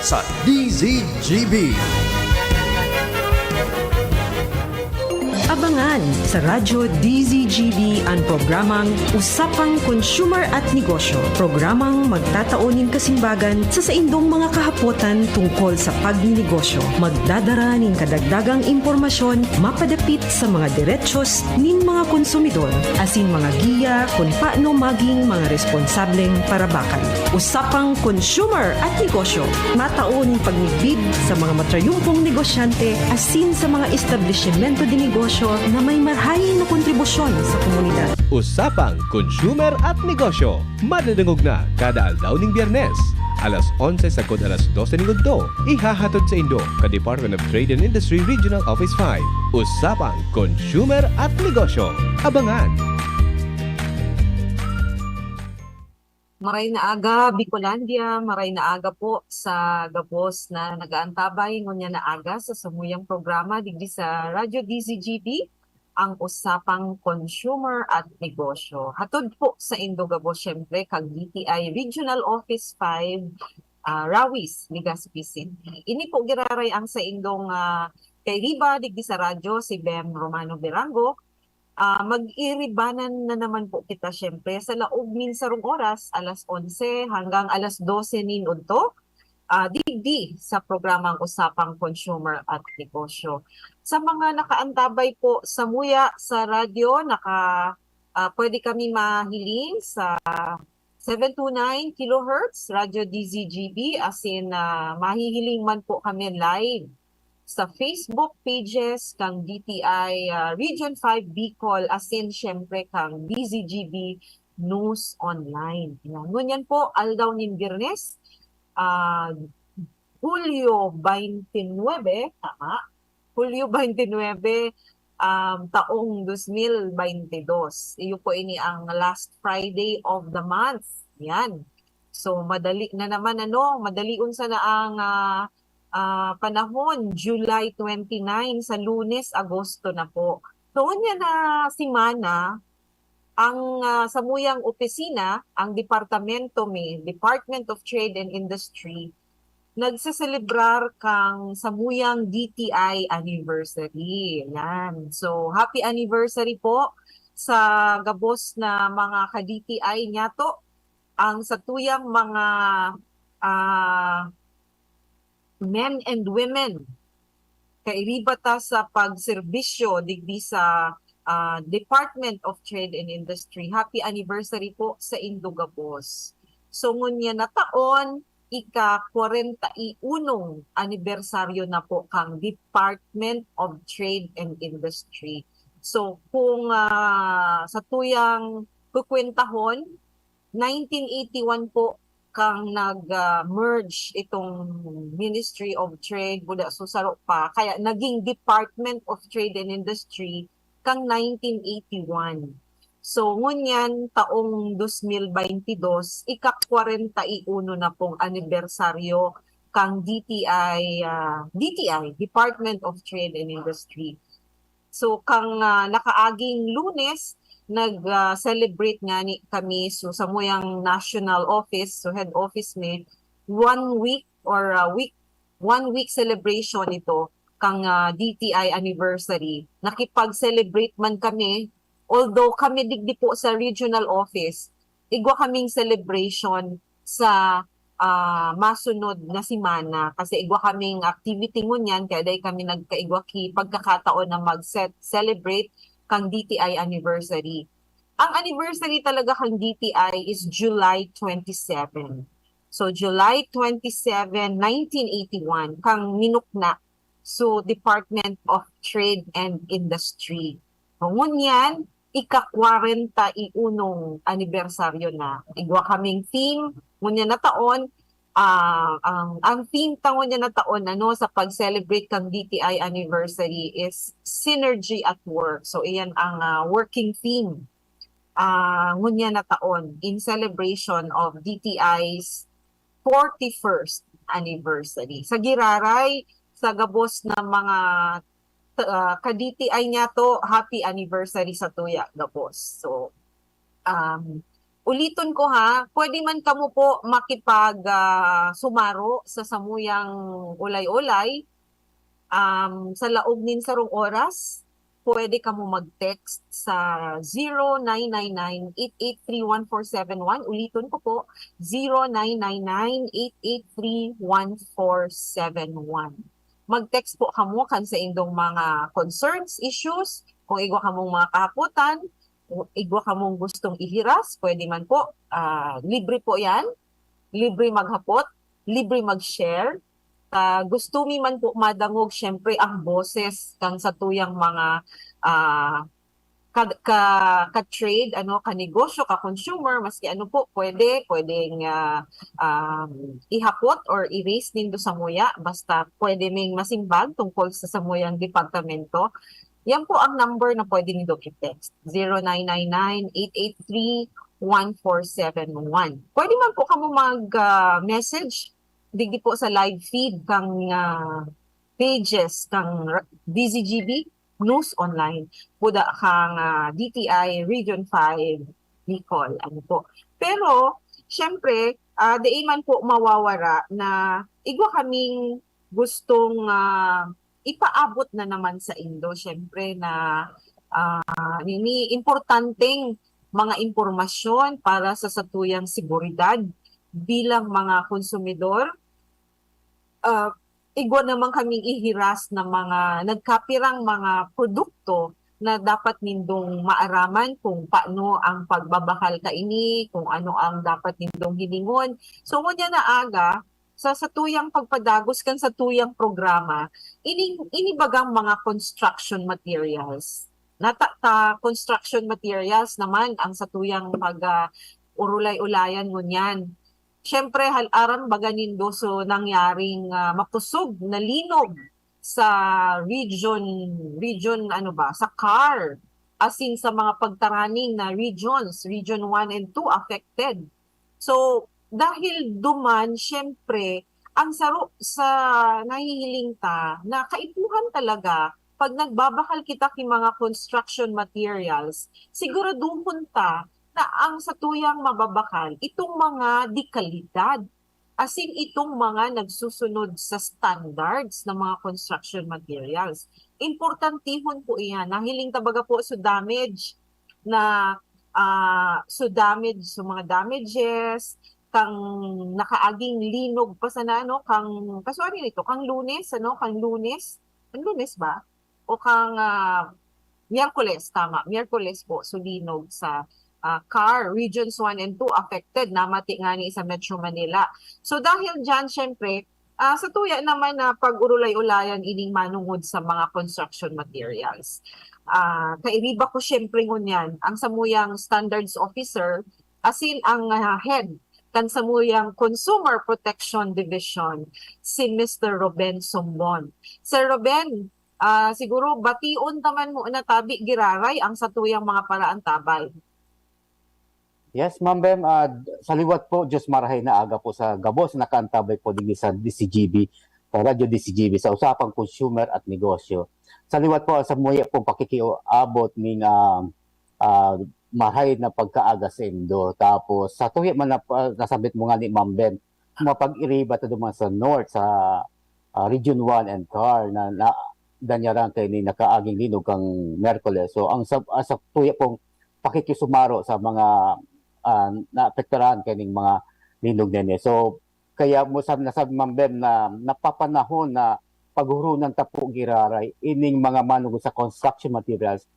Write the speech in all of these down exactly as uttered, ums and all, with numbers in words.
Sa D Z G B. Abangan sa Radyo D Z G B an programang Usapang Consumer at Negosyo, programang magtatao nin kasimbagan sa saindong mga kahapotan tungkol sa pagninegosyo, magdadara nin kadagdagang impormasyon mapadapit sa mga derechos nin mga konsumidor, asin mga giya kun paano maging mga responsableng parabakan. Usapang Consumer at Negosyo, matao nin pagmidbid sa mga matrayumpong negosyante asin sa mga establisimento de negosyo na may marahay na kontribusyon sa komunidad. Usapang Consumer at Negosyo, madadangog na kada aldaw ning Biyernes, alas onse sagkod alas dose ning udto. Ihahatod saindo kan Department of Trade and Industry Regional Office five. Usapang Consumer at Negosyo. Abangan! Maray na aga, Bicolandia. Maray na aga po sa gabos na nag-aantabay ngunyan na aga sa samuyang programa digdi sa Radyo D Z G B, ang Usapang Consumer at Negosyo. Hatod po saindo gabos, siyempre, kan D T I Regional Office five, ah, Rawis, Legazpi City. Ini po giraray ang saindong, ah, kairiba digdi sa radyo, si Bem Romano Berango. Ah, mag-iribanan na naman po kita, siyempre, sa laog nin sarong oras, alas onse hanggang alas dose nin udto, ah, digdi sa programang Usapang Consumer at Negosyo. Sa mga nakaantabay po samuya sa radyo, naka, ah, pwede kami mahiling sa seven two nine kilohertz, Radyo D Z G B, asin, ah, mahihiling man po kami live sa Facebook pages kan D T I, ah, Region five Bicol, asin siyempre kan D Z G B News Online. Ayan. Ngunyan po, aldaw nin Biyernes, ah, Hulyo twenty-nine, tama? Hulyo twenty-nine, um, taong dos mil baynte dos. Iyo po ini ang last Friday of the month. Yan. So, madali na naman, ano, madalion sana ang, ah, ah, panahon, July twenty-nine, sa Lunes, Agosto na po. So, ngunyan na semana, ang, ah, samuyang opisina, ang departamento mi, Department of Trade and Industry, nagseselebrar kan samuyang D T I anniversary. Yan. So, happy anniversary po sa gabos na mga ka-D T I niyato, ang satuyang mga, ah, men and women. Kairiba ta sa pagserbisyo digdi sa, ah, Department of Trade and Industry. Happy anniversary po saindo gabos. So, ngunyan na taon, ika-kwarenta y unong anibersaryo na po kan Department of Trade and Industry. So, kung, ah, satuyang kukwentahon, nineteen eighty-one po kan nag, ah, merge itong Ministry of Trade, buda so saro pa, kaya naging Department of Trade and Industry kan nineteen eighty-one. So, ngunyan, taong dos mil baynte dos, ika-kwarenta y uno na pong anibersaryo kan D T I, ah, D T I, Department of Trade and Industry. So, kan, ah, nakaaging Lunes, nag, ah, celebrate ngani kami. So, samuyang national office, so head office mi, one week or, ah, week, one week celebration ito kan, ah, D T I anniversary. Nakipag-celebrate man kami, although kami digdi po sa regional office, igwa kaming celebration sa, ah, masunod na semana. Kasi igwa kaming activity ngunyan, kaya dai kami nagkaigwa ki pagkakataon na mag-set-, celebrate kan D T I anniversary. Ang anniversary talaga kan D T I is July twenty-seven. So, July twenty-seven, nineteen eighty-one, kan minukna so Department of Trade and Industry. So, ngunyan, ika-kwarenta y unong anibersaryo na. Igwa kaming theme, ngunyan na taon, ah, ang, ang theme ta ngunyan na taon, ano, sa pag-celebrate kan D T I anniversary is Synergy at Work. So, iyan ang, ah, working theme, ah, ngunyan na taon in celebration of D T I's forty-first anniversary. Sa giraray, sa gabos na mga, ah, ka-D T I niyato, happy anniversary sa tuya, gabos. So, um, Uliton ko ha, pwede man kamo po makipag, ah, sumaro sa samuyang ulay-ulay, um, sa laog nin sarong oras, pwede kamo mag-text sa zero nine nine nine, eight eight three, one four seven one. Uliton ko po, zero nine nine nine, eight eight three, one four seven one. Mag-text po kamo kan sa indong mga concerns, issues, kung igwa kamong mga kahapotan, igwa kamong gustong ihiras, pwede man po. Ah, libre po yan. Libre maghapot, libre mag-share. Ah, gusto mi man po madangog, syempre, ang boses kan satuyang mga, ah, ka, ka, ka-trade, ano, ka-negosyo, ka-consumer, maski ano po, pwede, pwedeng, ah, um, ihapot or i-raise nindo samuya, basta pwede ming masimbag tungkol sa samuyang departamento. Yan po ang number na pwede nindo i-text, zero nine nine nine, eight eight three, one four seven one. Pwede man po kamo mag, ah, message digdi po sa live feed kang, ah, pages kang R-, D Z G B News Online, puda kang, ah, D T I Region five Bicol, ano po. Pero, syempre, ah, dai man po mawawara na igwa kaming gustong, ah, ipaabot na naman saindo, syempre, na, ah, nini importanteng mga impormasyon para sa satuyang seguridad bilang mga konsumidor. Ah, igwa naman kaming ihiras na mga nagkapirang mga produkto na dapat nindong maaraman kung paano ang pagbabakal kaini, kung ano ang dapat nindong hilingon. So, ngunyan na aga, sa satuyang pagpadagos kan satuyang programa, ining, ini bagang mga construction materials. Nata-, ta-, construction materials naman ang satuyang pag, ah, urulay-ulayan ngunyan. Siyempre, hal-, aram baga nindo, so, nangyaring, ah, makusog na linog sa region, region, ano ba, sa CAR, as in sa mga pagtaraning na regions, Region one and two affected. So, dahil duman, siyempre, ang saro sa nahihiling ta na kaipuhan talaga, pag nagbabakal kita ki mga construction materials, siguraduhon ta na ang satuyang mababakal, itong mga dekalidad. As in, itong mga nagsusunod sa standards ng mga construction materials. Importantihon po iyan. Nahiling ta baga po so damage na, ah, so damage, so mga damages, kang nakaaging linog pa sana, no? Kang, kasuari nito, kang Lunes, ano? Kang Lunes? Ang Lunes ba? O kang, ah, Miyerkules, tama, Miyerkules po, so linog sa, ah, CAR, Regions one and two affected, namati ngani sa Metro Manila. So dahil diyan, syempre, ah, sa tuya naman na pag-urulay-ulayan ining manungod sa mga construction materials. Ah, kairiba ko syempre ngunyan, ang samuyang standards officer, asin ang, ah, head kan samuyang Consumer Protection Division, si Mister Ruben Sumbon. Sir Ruben, ah, siguro bation ta man muna tabi giraray ang satuyang mga paraantabay. Yes, Ma'am Bem, ah, sa liwat po, Diyos marahay na aga po sa gabos na nakaantabay po digdi sa D C G B, sa Radyo D C G B, sa Usapang Consumer at Negosyo. Sa liwat po, sa muya pong pakikiabot ning, ah, ah, marahay na pagkaaga sa indo. Tapos, sa tuya man na, ah, nasabit mo nga ni Ma'am Bem, mapag-iriba ta duman sa North, sa, ah, Region one and CAR na, na danyaran kay ni nakaaging linog kang Miyerkules. So, ang sa, ah, sa tuya pong pakikisumaro sa mga, ah, naapektaran kay ning mga linog nini. So, kaya mo sab-, nasab-, Ma'am Bem, na napapanahon na paghurunan ta po giraray ining mga manugod sa construction materials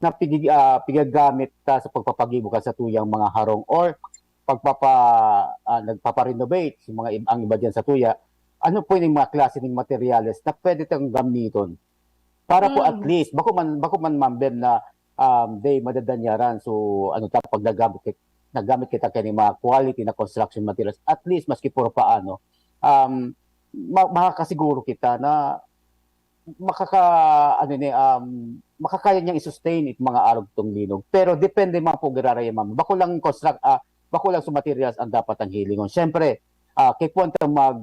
na pigi-, ah, pigagamit ta sa pagpapagibo kan satuyang mga harong or pagpapa-, ah, nagpapa-renovate sa mga ib-, ang iba diyan sa tuya. Ano po yung mga klase ng materyales na pwede tang gamiton para po at Mm. least, bako man, bako man, Ma'am Bem, na, um, day madadanyaran. So, ano ta, pag nagamit kit-, nagamit kita kani mga quality na construction materials, at least, maski puro paano, um, ma-, makakasiguro kita na makaka-, ano ni, um, makakaya niyang i-sustain it mga arog tong linog. Pero depende man po giraray, Ma'am. Bako lang construct-, ah, bako lang sa materials ang dapat ang hilingon. Siyempre, ah, kaipuhan ta mag,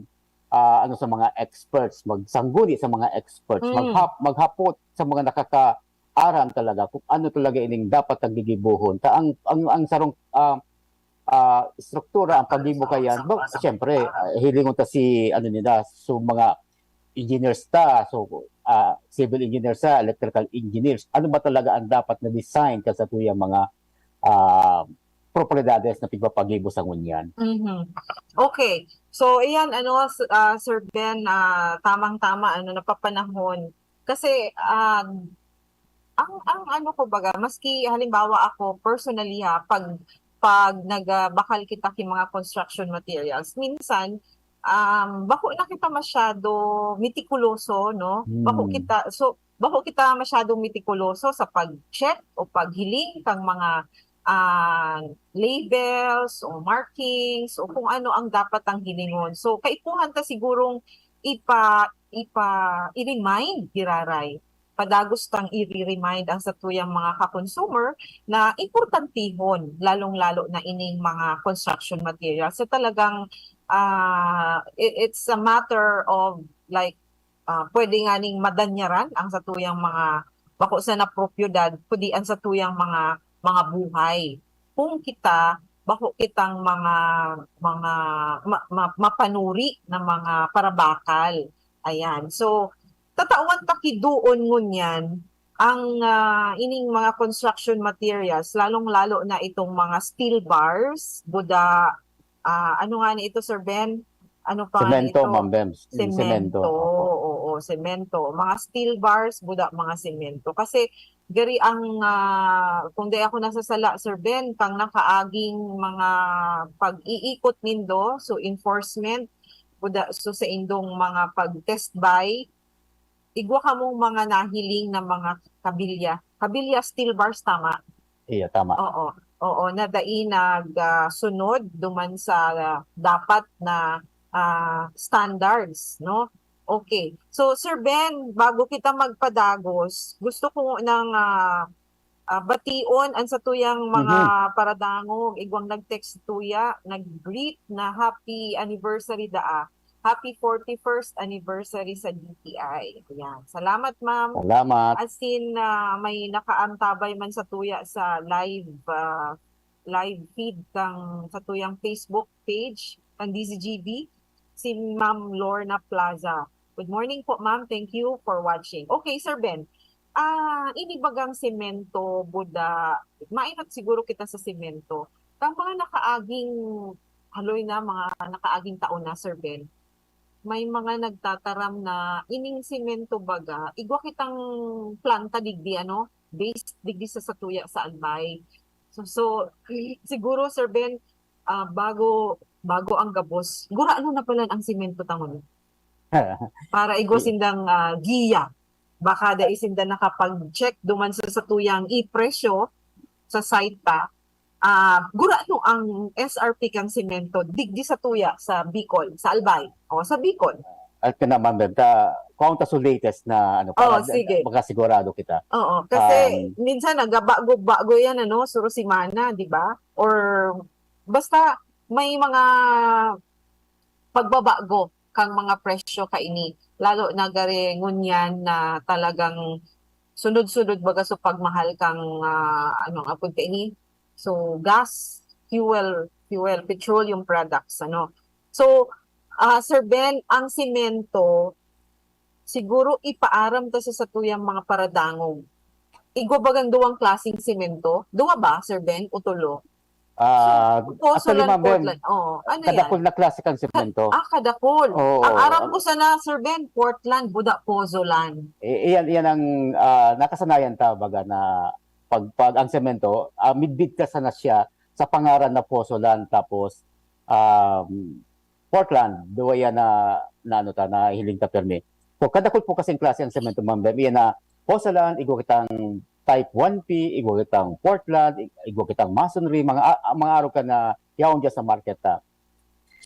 ah, ano, sa mga experts, magsangguni sa mga experts, Mm. maghap-, maghapot sa mga nakakaaram talaga kung ano talaga ining dapat ang gigibohon. Ta-, ang, ang, ang sarong, ah, ah, struktura, ang paggibo kayan, ba, siyempre, ah, hilingon ta si, ano nila, so mga engineers ta, so, ah, civil engineers ta, electrical engineers. Ano ba talaga ang dapat na design kan satuyang mga, ah, propiedades na pigpapagibo sa ngunyan? Mhm. Okay. So, iyan, ano, s- ah, Sir Ben, ah, tamang-tama, ano, napapanahon. Kasi, ah, ang, ang ano ko baga, maski halimbawa ako, personally ha, pag, pag nagbakal kita ki mga construction materials, minsan, um, bako na kita masyado mitikuloso, no? Bako Hmm. kita, so, bako kita masyadong mitikuloso sa pag-check o paghiling kang mga ah, labels o markings o kung ano ang dapat ang hilingon. So, kaipuhan ta sigurong ipa, ipa, i-remind giraray. Padagos tang i-remind ang satuyang mga ka-consumer na importantihon, lalong-lalo na ining mga construction materials. So, talagang ah, it- it's a matter of, like, ah, pwede nga ning madanyaran ang satuyang mga, bako sana propiedad, kundi ang satuyang mga, mga buhay. Kung kita, bako kitang mga, mga ma- ma- mapanuri na mga parabakal. Ayan. So, tatawan ta ki doon ngunyan ang ah, ining mga construction materials, lalong-lalo na itong mga steel bars, buda, ah, ano nga ni ito, Sir Ben? Ano pa nga ni Semento, ito? Ma'am Bems. Semento. Semento. Opo. Oo, semento. Mga steel bars, buda mga semento. Kasi gari ang, ah, kung di ako nasasala, Sir Ben, kang nakaaging mga pag-iikot nindo, so enforcement, buda, so sa indong mga pag-test buy, igwa kamong mga nahiling na mga kabilya. Kabilya steel bars, tama? Iya, tama. Oo. Oo, na dai nagsunod duman sa dapat na ah, standards, no? Okay. So, Sir Ben, bago kita magpadagos, gusto ko nang ah, ah, bation ang satuyang mga Mhm. paradangog, igwang nag-text tuya, nag-greet na happy anniversary daa. Happy forty-first anniversary sa D T I. Ayan. Salamat, ma'am. Salamat. As in, ah, may nakaantabay man sa tuya sa live ah, live feed kang sa tuyang Facebook page kang D Z G B, si Ma'am Lorna Plaza. Good morning po, ma'am. Thank you for watching. Okay, Sir Ben. Ah, ini bagang semento, buda, mainot siguro kita sa semento. Kang mga nakaaging, haloy na, mga nakaaging taon na, Sir Ben, may mga nagtataram na ining semento baga, igwa kitang planta digdi, ano, based digdi sa satuya sa Albay. So, so siguro, Sir Ben, ah, bago bago ang gabos, gurano na pala ang semento tangon para igwa sindang ah, giya. Baka dai sinda nakapag-check duman sa satuyang i-presyo sa site ta. Ah, gurano ang S R P kang semento digdi sa tuya sa Bicol, sa Albay, o sa Bicol? At ka naman, Ben, ta, kung ta so latest na ano, Oo, para sige. Makasigurado kita. Oo, kasi Um, minsan nagabago-bago yan, ano, suro semana, di ba? Or basta may mga pagbabago kang mga presyo kaini. Lalo na gari ngunyan na talagang sunod-sunod baga so pagmahal kang ah, ano nga pud kaini? So gas, fuel, fuel, petroleum products, ano. So ah, Sir Ben, ang semento siguro ipaaram ta sa satuyang mga paradangog. Igwa bagang duwang klaseng semento? Duwa ba, Sir Ben, o tulo? Ah, So, Pozolan, actually, Ma'am Ben, Portland. Oo. Ano yan? Kadakul na klase kang semento. Ah, kadakul. Oo. Ang aram ko sana, Sir Ben, Portland, buda Pozolan. I- iyan, iyan ang ah, nakasanayan ta, baga na pag, pag ang semento, ah, midbid ka sana siya sa pangaran na Pozolan, tapos um, Portland, duwa yan na, na ano ta, na hiling ta pirmi. So, kadakul po kasing klase ang semento, Ma'am Ben. Iyan na Pozolan, igwa kitang type one P, igwa kitang Portland, ig- igwa kitang masonry, mga, a- mga araw ka na yaon dyan sa market ta.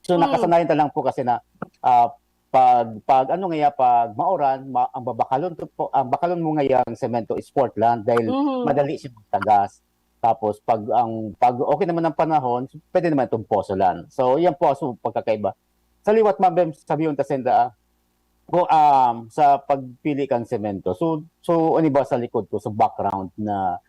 So, Hmm. Nakasanayan ta lang po kasi na ah, pag, pag ano nga, pag mauran, ma- ang babakalon to po, ang bakalon mo ngayang semento is Portland dahil Mhm. madali siya magtagas. Tapos pag ang pag okay naman ang panahon, pwede naman itong Pozolan. So, yan po ang pagkakaiba. Sa liwat, Ma'am Ben, sabihin ta senda, ah, kung um, sa pagpili kang semento. So, so ano ba sa likod ko, sa background na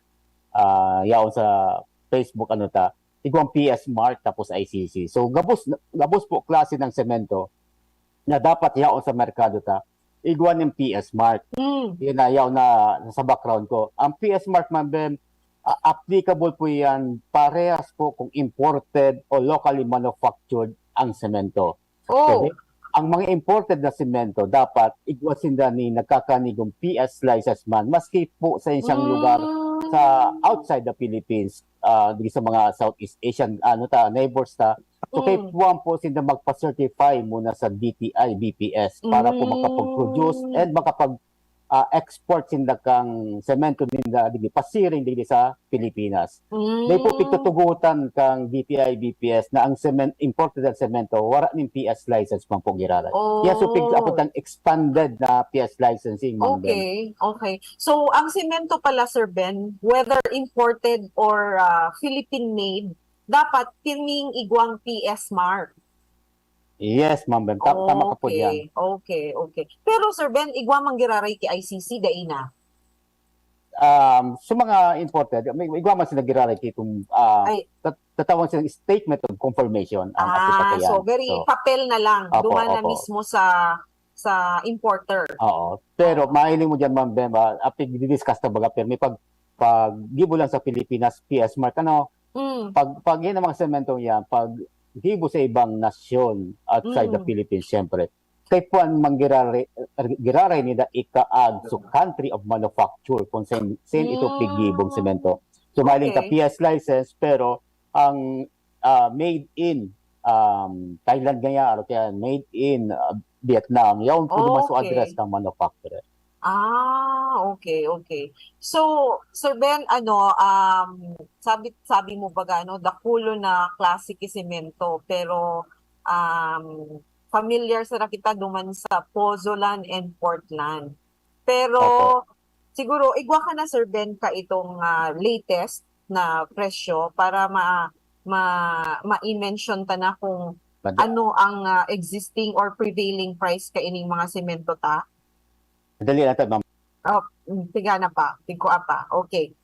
ah, yaon sa Facebook, ano ta, igwang P S Mart, tapos I C C. So, gabos, gabos po klase ng semento na dapat yaon sa merkado ta, igwa ning P S Mart. Mm. Yan na, yaon na sa background ko. Ang P S Mart, Ma'am Bem, ah, applicable po yan, parehas po kung imported o locally manufactured ang semento. Oh. Pwede. Ang mga imported na semento, dapat igwa sinda ni nagkakanigong P S license man, maski po sa isang Mm. lugar sa outside the Philippines, ah, di sa mga Southeast Asian, ano ta, neighbors ta. So, Mm. kaipuhan po sinda magpa-certify muna sa D T I, B P S para po Mm. makapag-produce and makapag, ah, export sinda kang semento ninda, digdi, pasiring digdi sa Pilipinas. Mm. May po pigtutugutan kang D T I, B P S na ang cement, imported na semento, wala ning P S license man po giraray. Oh. Yes, so pig-, apod ang expanded na P S licensing, Ma'am Bem. Okay, okay. So, ang semento pala, Sir Ben, whether imported or ah, Philippine made, dapat pirming igwang P S mark. Yes, Ma'am Bem. Ta- tama ka po dyan. Okay, okay, okay. Pero, Sir Ben, igwa man giraray ki I C C, dai na? Um, sa mga imported, may igwa man sila giraray kitong, ah, Ay. tat- tatawag silang statement of confirmation. Ang Ah, aplikante yan. so very So, papel na lang. Opo, Dumana opo. mismo sa sa importer. Oo. Pero mahiling mo dyan, Ma'am Bem, ah, apig di-discuss na baga, pero may pag, pag gibo lang sa Pilipinas, P S mark, ano, Mm. pag, pag yan ang mga sementong yan, pag gibo sa ibang nasyon outside the Mm. Philippines, syempre, kaipuhan man giraray, giraray nila ikaag sa country of manufacture kung saan, saan ito Mm. piggibong semento. So, mahiling ka Okay. P S license, pero ang ah, made in um, Thailand ngaya, aro kaya made in ah, Vietnam. Yaon po duman sa Okay. address ng manufacturer. Ah, okay, okay. So, Sir Ben, ano, um, sabi, sabi mo baga, no, dakulo na klase ki semento, pero um, familiar sara kita duman sa Pozzolan and Portland. Pero Opo. Siguro igwa ka na, Sir Ben, ka itong ah, latest na presyo para ma, ma, ma-mention ta na kung Mad- ano ang ah, existing or prevailing price ka ining mga semento ta. Dali lang ta, ma'am. Oh, mm, tiga na pa, tigkua pa. Okay.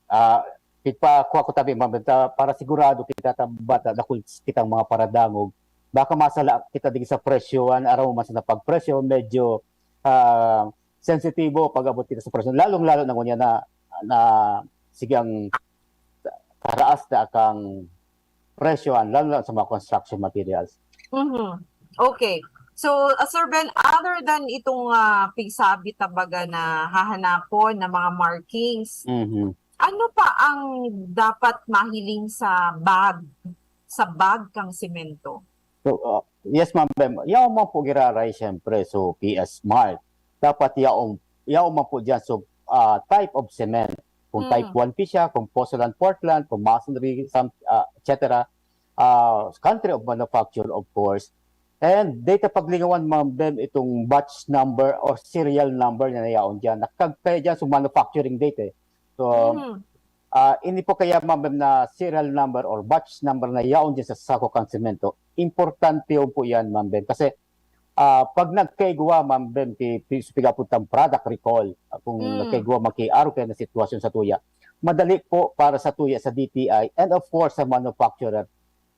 Ah, ipakuha ko tabi, ma'am, ta, para sigurado kita ta bata, dakul kitang mga paradangog. Baka masala kita digdi sa presyo, an araw man sa pagpresyo, medyo ah, sensitibo pag-abot kita sa presyo. Lalong-lalo na ngunyan na, na sige ang karaas na kang presyo, an lalo na sa mga construction materials. Mhm. Okay. So, ah, Sir Ben, other than itong ah, pigsabi ta baga na hahanapon na mga markings, Mhm. ano pa ang dapat mahiling sa bag, sa bag kang semento? So, uh, yes, ma'am Bem. Yaon man po giraray, siyempre. So, P S Mart. Dapat yaon, yaon man po dyan. So, uh, type of cement. Kung Mm. type one P siya, kung Pozzolan Portland, kung masonry, some, uh, et cetera. Uh, country of manufacture, of course. And data paglingawan, ma'am Bem, itong batch number or serial number na nayaon dyan. Nakagkaya dyan sa manufacturing date eh. So, Mhm. ah, ini po kaya, ma'am Bem, na serial number or batch number na yaon dyan sa sako kang semento, importante yun po yan, ma'am Bem. Kasi ah, pag nagkaigwa, ma'am Bem, ki, pi- sa pigapod tang product recall, ah, kung Mm. nagkaigwa, makiaro kaya na sitwasyon sa tuya, madali po para sa tuya, sa D T I, and of course, sa manufacturer,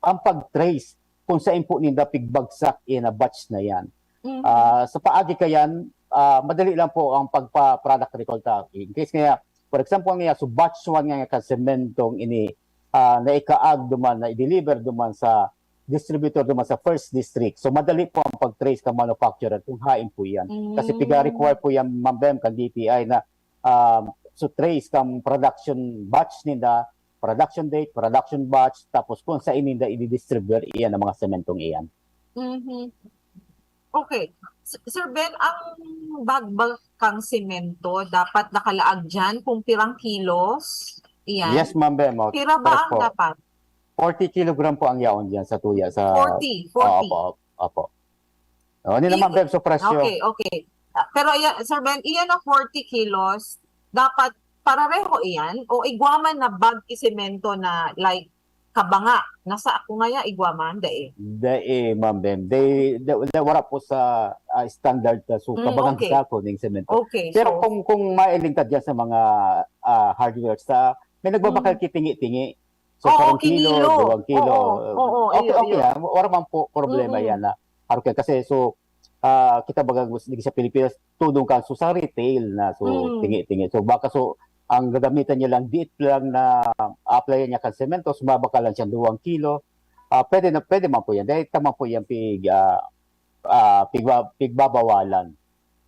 ang pag-trace kung saan po ninda pigbagsak in a batch na yan. Mhm. Ah, sa paagi kayan, ah, madali lang po ang pagpa-product recall ta. In case kaya, for example, nga so batch one nga ka sementong ini ah, na ikaag duman, na i-deliver duman sa distributor duman sa first district. So, madali po ang pag-trace ka manufacturer kung hain po yan. Kasi Mm. piga-require po yan, ma'am Bem, kan D T I na um, so trace kang production batch ninda, production date, production batch, tapos kung saan ninda i-distribute iyan ang mga sementong iyan. Mhm. Okay. S- Sir Ben, ang bag ba kang semento dapat nakalaag dyan kung pirang kilos? Iyan? Yes, ma'am Bem. Oh, Pira ba correct ang po. dapat? Forty kilogram po ang yaon dyan sa tuya. Sa, Forty, forty. Opo, opo. Oh, hindi I- naman, Bem, sa presyo. Okay, okay. Ah, pero ayan, Sir Ben, iyan na forty kilos, dapat parareho iyan o igwa man na bag ki semento na like kabanga, nasa ako ngaya igwa man, dai. Dai, ma'am Bem. They, they, they wala po sa ah, standard na so Mm, kabangang okay. sako ning semento. Okay, Pero so, kung kung mailingkad yan sa mga ah, hardware sa, may nagbabakal Mm. kitingi-tingi. So, Oo, sarong kilo, kinilo. duwang kilo. Oo, oo, Okay, iyo, okay iyo. yan. Wala man po problema Mm-mm. yan na hardware. Kasi, so, ah, kita baga, sa Pilipinas, tudong ka, so, sa retail na, so, Mm. tingi-tingi. So, baka, so, ang gagamitan niya lang, diit lang na applyan niya kan semento, so, mabakal lang siya duwang kilo. Ah, pwede na, pwede man po yan. Dahil tama po yan, pig, ah, ah, pigba-, pigbabawalan.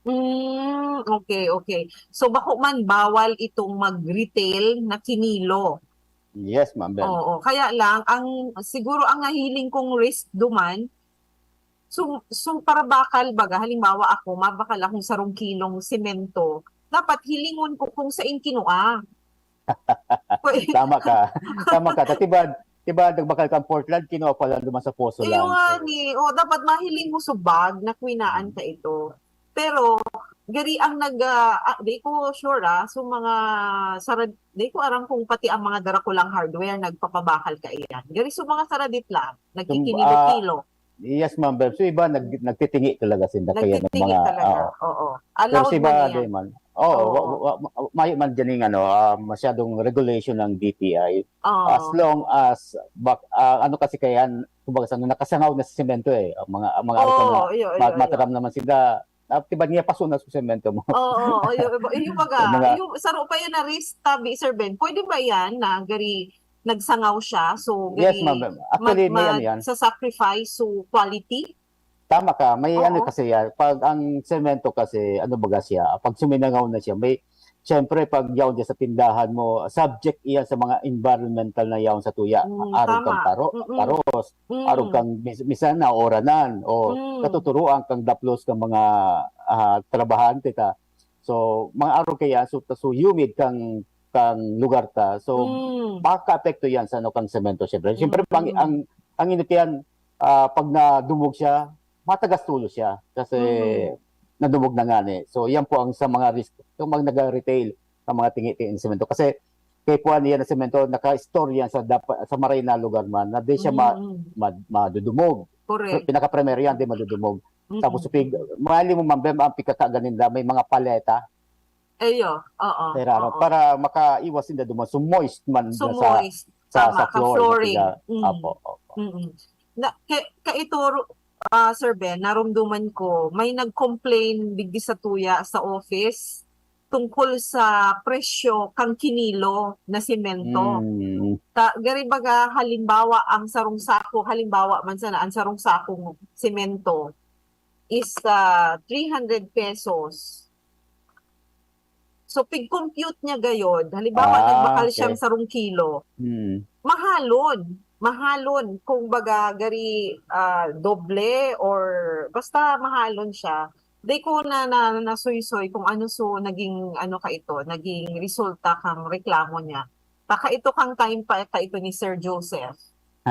Mm, okay, okay. So, bako man bawal itong mag-retail na kinilo. Yes, Ma'am Bem. Oo, kaya lang, ang, siguro ang nahiling kong risk duman, so, so para bakal baga, halimbawa ako, mabakal akong sarong kilong semento, dapat hilingon ko kung sain kinua. Pwe- Tama ka. Tama ka. Tatibad, diba, nagbakal kang Portland, kinuha pa lang duman sa poso Iyo lang. nga ni, o, dapat mahiling mo sa bag na kwinaan Mm. ka ito. Pero, gari ang nag, ah, ah, di ko sure, ah, so mga sarad-, di ko aram kung pati ang mga darakulang hardware nagpapabakal kaiyan. Gari so mga saradit lang, Tum-, nagkikinilo-kilo. ah, yes, Ma'am Beb. So, iba, nag-, nagtitingi talaga sinda, kaya Nagtitingi nagmanga-, talaga, oo. oo. Pero Allowed si mo na iba, yan. di man. Oo, Oo. wa-, wa-, wa-, mayo man dyan yung, ano, ah, masyadong regulation ng D T I. Oo. As long as, bak-, ah, ano kasi kaya, kumbaga, sa, nakasangaw na sa semento eh. Ang mga, ang mga ano Oo, na, iyo, iyo, ma-, iyo. mataram naman sila. Ah, diba, niya paso na sa semento mo? Oo, iyo, iyo, baga, Yung mga yung saro pa yan na risk, tabi, Sir Ben. Pwede ba yan na gari nagsangaw siya? So, Yes, gari ma'am. Actually, mag-, may ano yan. sa sacrifice, so quality? Tama ka. May ano Oo. kasi yan. Pag ang semento kasi, ano baga siya, pag suminangaw na siya, may, siyempre, pag yaon dyan sa tindahan mo, subject iyan sa mga environmental na yaon sa tuya. Mm, Arog kang tama. paro-, Mm-mm. paros, Mm. arog kang mis-, misan na oranan, o Mm. katuturoan kang daplos kang mga, ah, trabahante ta. So, mga arog kaya, so, so humid kang, kang lugar ta. So, Mm. makakaapekto yan sa ano, kang semento, syempre. Syempre, Mm. ang, ang, ang init yan, ah, pag nadumog siya, matagas tulos siya. Kasi, Mm. nadumog na nga ni. So, yan po ang sa mga risk. Yung mga nag-retail ng mga tingi-tingi ng semento. Kasi, kay kuwan, yan ang semento, naka-store yan sa dapa-, sa maray na lugar man, na di siya ma-, Mm. ma-, madudumog. Correct. Pinaka-primero yan, di madudumog. Mm. Tapos, pig-, mali mo, Ma'am Bem, ang pigkakaganin na may mga paleta. Eyo, oo, Kaya, ano, oo. para makaiwas sinda duman. So, moist man So, dyan sa, moist. sa, Tama, sa ka floor, flooring. Sila. Mm. Apo, opo. Mm. Na, kay, kay ito, ah, Sir Ben, narumduman ko, may nag-complain digdi sa tuya, sa office, tungkol sa presyo kang kinilo na semento. Mm. Ta, gari baga, halimbawa, ang sarong sako, halimbawa man sana, ang sarong sakong semento is, ah, three hundred pesos. So, pig-compute niya gayod, halimbawa, Ah, nagbakal siyang okay. sarong kilo, Mm. mahalon. Mahalon. Kung baga, gari, ah, doble or basta mahalon siya. Di ko na, na, nasuysoy kung ano so naging, ano ka ito, naging resulta kang reklamo niya. Baka ito kang time pa, pa ito ni Sir Joseph.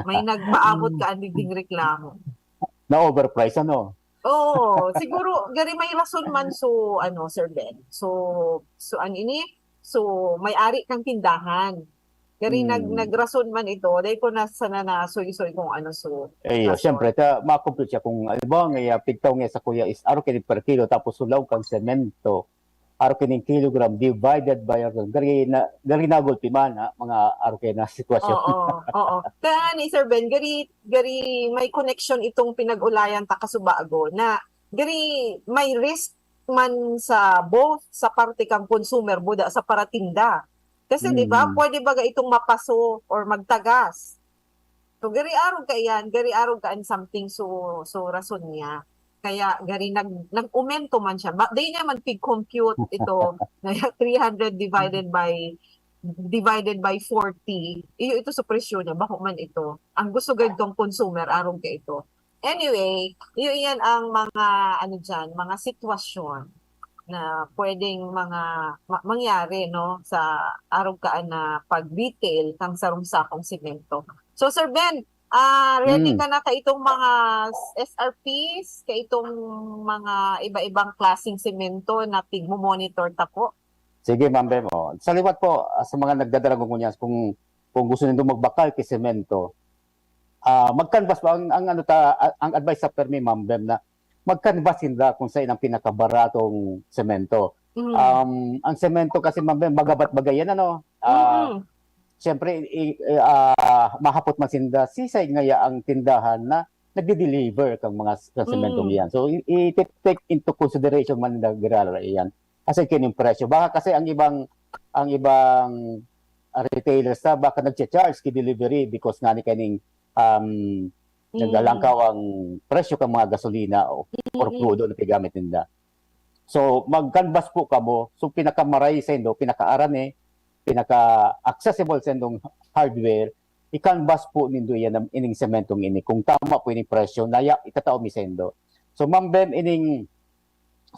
May nagpaabot ka ang digding reklamo. Na-overprice, ano? Oo, siguro, gari may rason man so, ano, Sir Ben. So, so, ano ini? So, may-ari kang tindahan. Gari nag-, Hmm. nagrason man ito, dahil ko na sana na soy-soy kung ano so Eh, rason. Siyempre, ta, ma-compute siya kung, halimbawa, nga, ah, pigtaw nga sa kuya is, aro kini per kilo, tapos sulaw kang semento, aro kining kilogram divided by, aro, gari na, gari nagulpi man, ha, mga aro kaya na sitwasyon. Oo, oo. Kaya ni Sir Ben, gari, gari may connection itong pinag-ulayan ta kasubago na gari may risk man sa both sa parte kang consumer, buda sa paratinda. Kasi, di ba, Mm. pwede baga itong mapaso or magtagas. So, gari arog ka iyan, gari arog ka an something, so, so rason niya. Kaya gari nag-, nag-umento man siya. Ba, di niya man pig-compute ito, na three hundred divided by, divided by forty. Iyo ito sa presyo niya, bako man ito. Ang gusto gayud kang consumer, arog ka ito. Anyway, iyo iyan ang mga, ano diyan, mga sitwasyon na pwedeng mga ma-, mangyari, no, sa arog kaan na pag-retail kang sarong sakong semento. So, Sir Ben, ah, ready Hmm. ka na kaitong mga S R Ps, kaitong mga iba-ibang klaseng semento na pigmo-monitor ta po? Sige, Ma'am Bem, oh. Sa liwat po, ah, sa mga nagdadaragong ngunyan, kung, kung gusto nindo magbakal ki semento, ah, mag-canvas po ang, ang ano ta, a-, ang advice sa permi, Ma'am Bem, na mag-canvas sinda kung saan ang pinakabaratong semento. Mm. Um, ang semento kasi, Ma'am Bem, magabat bagay yan, ano? Ah, Mm. siyempre, i-, i-, ah, mahapot man sinda, sisay ngaya ang tindahan na nagde-deliver kang mga s-, kang sementong Mm. iyan. So, i-, i-take into consideration man na giraray iyan. Aside kaning presyo. Baka kasi ang ibang, ang ibang, ah, retailers na baka nagcha-charge ki delivery because nga ni kaning, um, Mm. naglalangkaw ang presyo kan mga gasolina o, or Mm. krudo na piggamit ninda. So, mag-canvas po kamo. So, pinakamaray saindo, pinakaarani, pinaka-accessible saindong hardware, i-canvas po nindo iyan, ining sementong ini. Kung tama po ining presyo na ya-, itatao mi saindo. So, Ma'am Bem, ining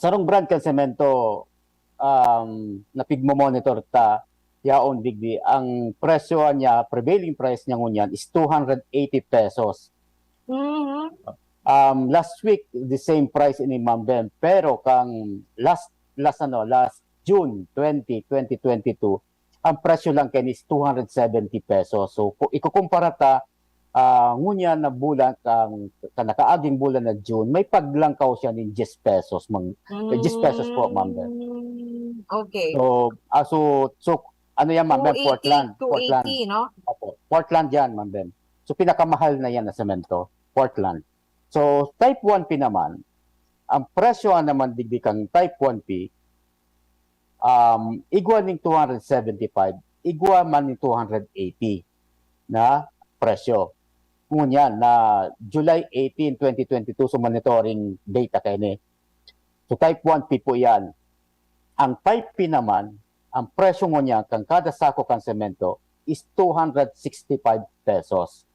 sarong brand kan semento, um, na pigmo-monitor ta, yaon digdi, ang presyo niya, prevailing price niya ngunyan is two hundred eighty pesos. Mhm. Um, last week, the same price ini, Ma'am Bem. Pero kang last, last ano, last June twenty, twenty twenty-two, ang presyo lang kaini is two hundred seventy pesos. So, kung ikukumpara ta, ah, ngunyan na bulan, kang, kang nakaaging bulan na June, may paglangkaw siya nin diyes pesos, mang-, eh, diyes pesos po, Ma'am Bem. Mm, okay. So, ah, so, so, ano yan, Ma'am Bem? Two eighty, Portland. Portland. two eighty, no? Opo. Portland yan, Ma'am Bem. So, pinakamahal na yan na semento. Portland. So, type one P naman, ang presyo naman digdi kang type one P, um, igwa ning two hundred seventy-five, igwa man ning two hundred eighty na presyo. Ngunyan, na July eighteen, twenty twenty-two, so monitoring data kaini. So, type one P po yan. Ang type P naman, ang presyo ngunyan kan kada sako kan semento is two hundred sixty-five pesos.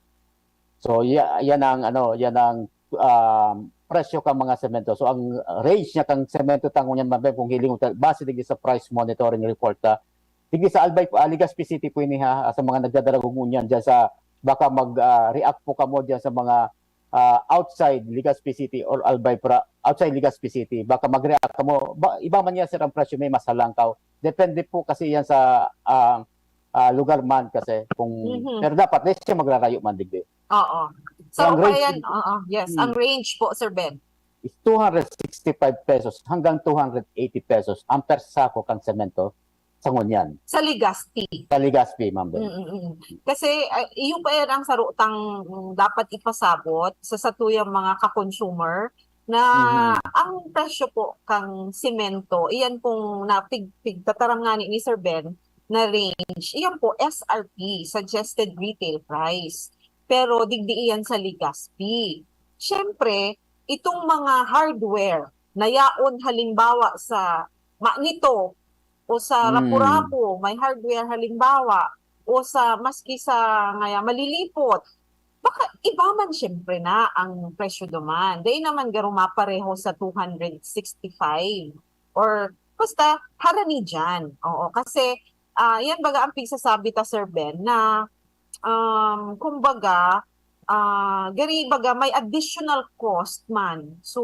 So, ya-, yan ang, ano, yan ang, um, presyo kan mga semento. So, ang range niya kan semento ta ngunyan, Ma'am Bem, kung hiling ta, base digdi sa price monitoring report ta, digdi sa Albay, ah, Legazpi City po ini, ha, sa mga nagdadarago ngunyan dyan sa, baka mag, ah, react po kamo dyan sa mga, ah, outside Legazpi City or Albay pra-, outside Legazpi City, baka mag-react kamo. Ba, iba man yan, sir, ang presyo, may mas halangkaw. Depende po kasi yan sa, ah, ah, lugar man kasi kung, Mhm. pero dapat di siya magrarayo man digdi. Oo. So, So, ang range kaya, din oo, yes, ang Hmm. range po, Sir Ben. Is two hundred sixty-five pesos hanggang two hundred eighty pesos ang per sako kan semento sa ngunyan. Sa Legazpi. Sa Legazpi, Ma'am Ben. Mm, mm, mm. Kasi, ah, iyo pa yan ang sarutang, mm, dapat ipasabot sa satuyang mga ka-consumer na Mhm. ang presyo po kang semento, iyan pong napig-, pigtataram nga ni, ni Sir Ben na range, iyan po, S R P, suggested retail price. Pero digdi iyan sa Legazpi. Siyempre, itong mga hardware na yaon halimbawa sa Magneto o sa Hmm. Rapu-Rapu, may hardware halimbawa, o sa maski sa ngaya Malilipot, baka iba man siyempre na ang presyo duman. Dai naman garo mapareho sa two hundred sixty-five or basta harani diyan. Oo, kasi, ah, yan baga ang pigsasabi ta, Sir Ben, na, um, kumbaga, ah, gari baga may additional cost man. So,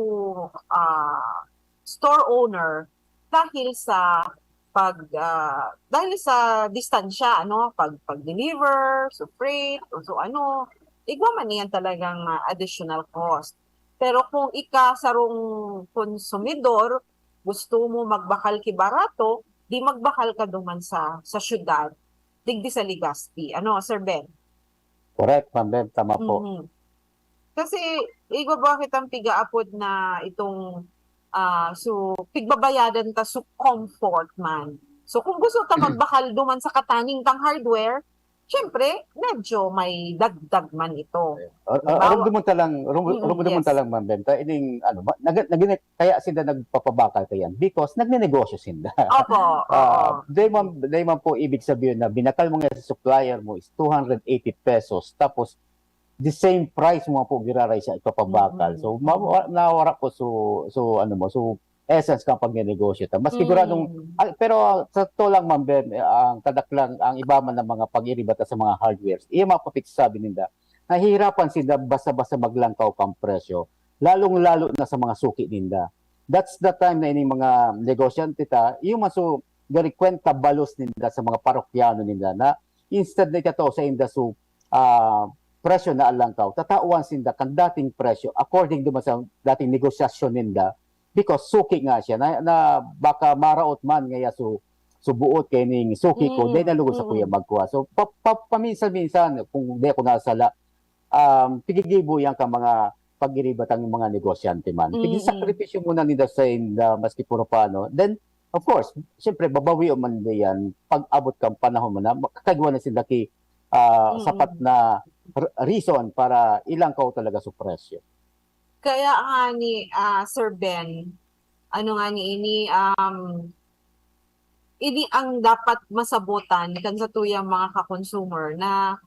ah, store owner dahil sa pag, ah, dahil sa distansya, ano, pag, pag-deliver, so freight, o so ano, igwa man iyan talagang, ah, additional cost. Pero kung ika sarong konsumidor, gusto mo magbakal ki barato, di magbakal ka duman sa, sa syudad, digdi sa Legazpi. Ano, Sir Ben? Correct, Ma'am Ben, tama po. Mhm. Kasi, igwa ba kitang pigaapod na itong, ah, so, pigbabayadan ta so comfort man. So, kung gusto ta magbakal duman sa kataning tang hardware, siyempre, medyo may dagdag man ito. Ar-, ar-, Halimbawa, arugdumon ta lang, rum-, mm, arugdumon ta yes. lang, Ma'am Ben, ta ining, ano, ma-, nag-, nag-, kaya sinda nagpapabakal kayan because nagnenegosyo sinda. Opo, Ah, oo. Dai man, dai man po ibig sabihin na binakal mo nga sa supplier mo is two hundred eighty pesos, tapos the same price mo po giraray siya ipapabakal. Mm, So, mm. mawa-, nawara po so, so, ano mo, so, essence kang pagnenegosyo ta. Mas sigurado, Mm. ah, pero, ah, sa totoo lang, Ma'am Ben, eh, ang kadaklang, ang iba man ng mga pag-iriba ta sa mga hardwares, iya mga papigsasabi ninda, nahihirapan sila basta-basta maglangkaw kang presyo, lalong-lalo na sa mga suki ninda. That's the time na ining mga negosyante ta, yung maso, gari kwenta balos ninda sa mga parokyano ninda na instead na ikatao sa inda so, ah, presyo na alangkaw, tatawan sinda kan dating presyo according duman sa dating negosasyon ninda. because suki nga siya na, na baka maraot man ngaya su subuot kay ning suki ko, mm, dahil nalugod sa kuya magkuha. So, pa, pa, paminsan-minsan, kung di ako nasala, um, pigigibo yan ka mga pag-iribat ang mga negosyante man. Mm. Pigisakripisyo muna nila sa inda, maski puro paano. Then, of course, siyempre, babawi man yan pag abot kang panahon mo na makakagwa na sila ki, ah, mm, sapat na r- reason para ilangkaw talaga sa presyo. Kaya nga ni, ah, Sir Ben, ano nga ni ini, um, ini ang dapat masabotan kan sa tuyang mga ka-consumer na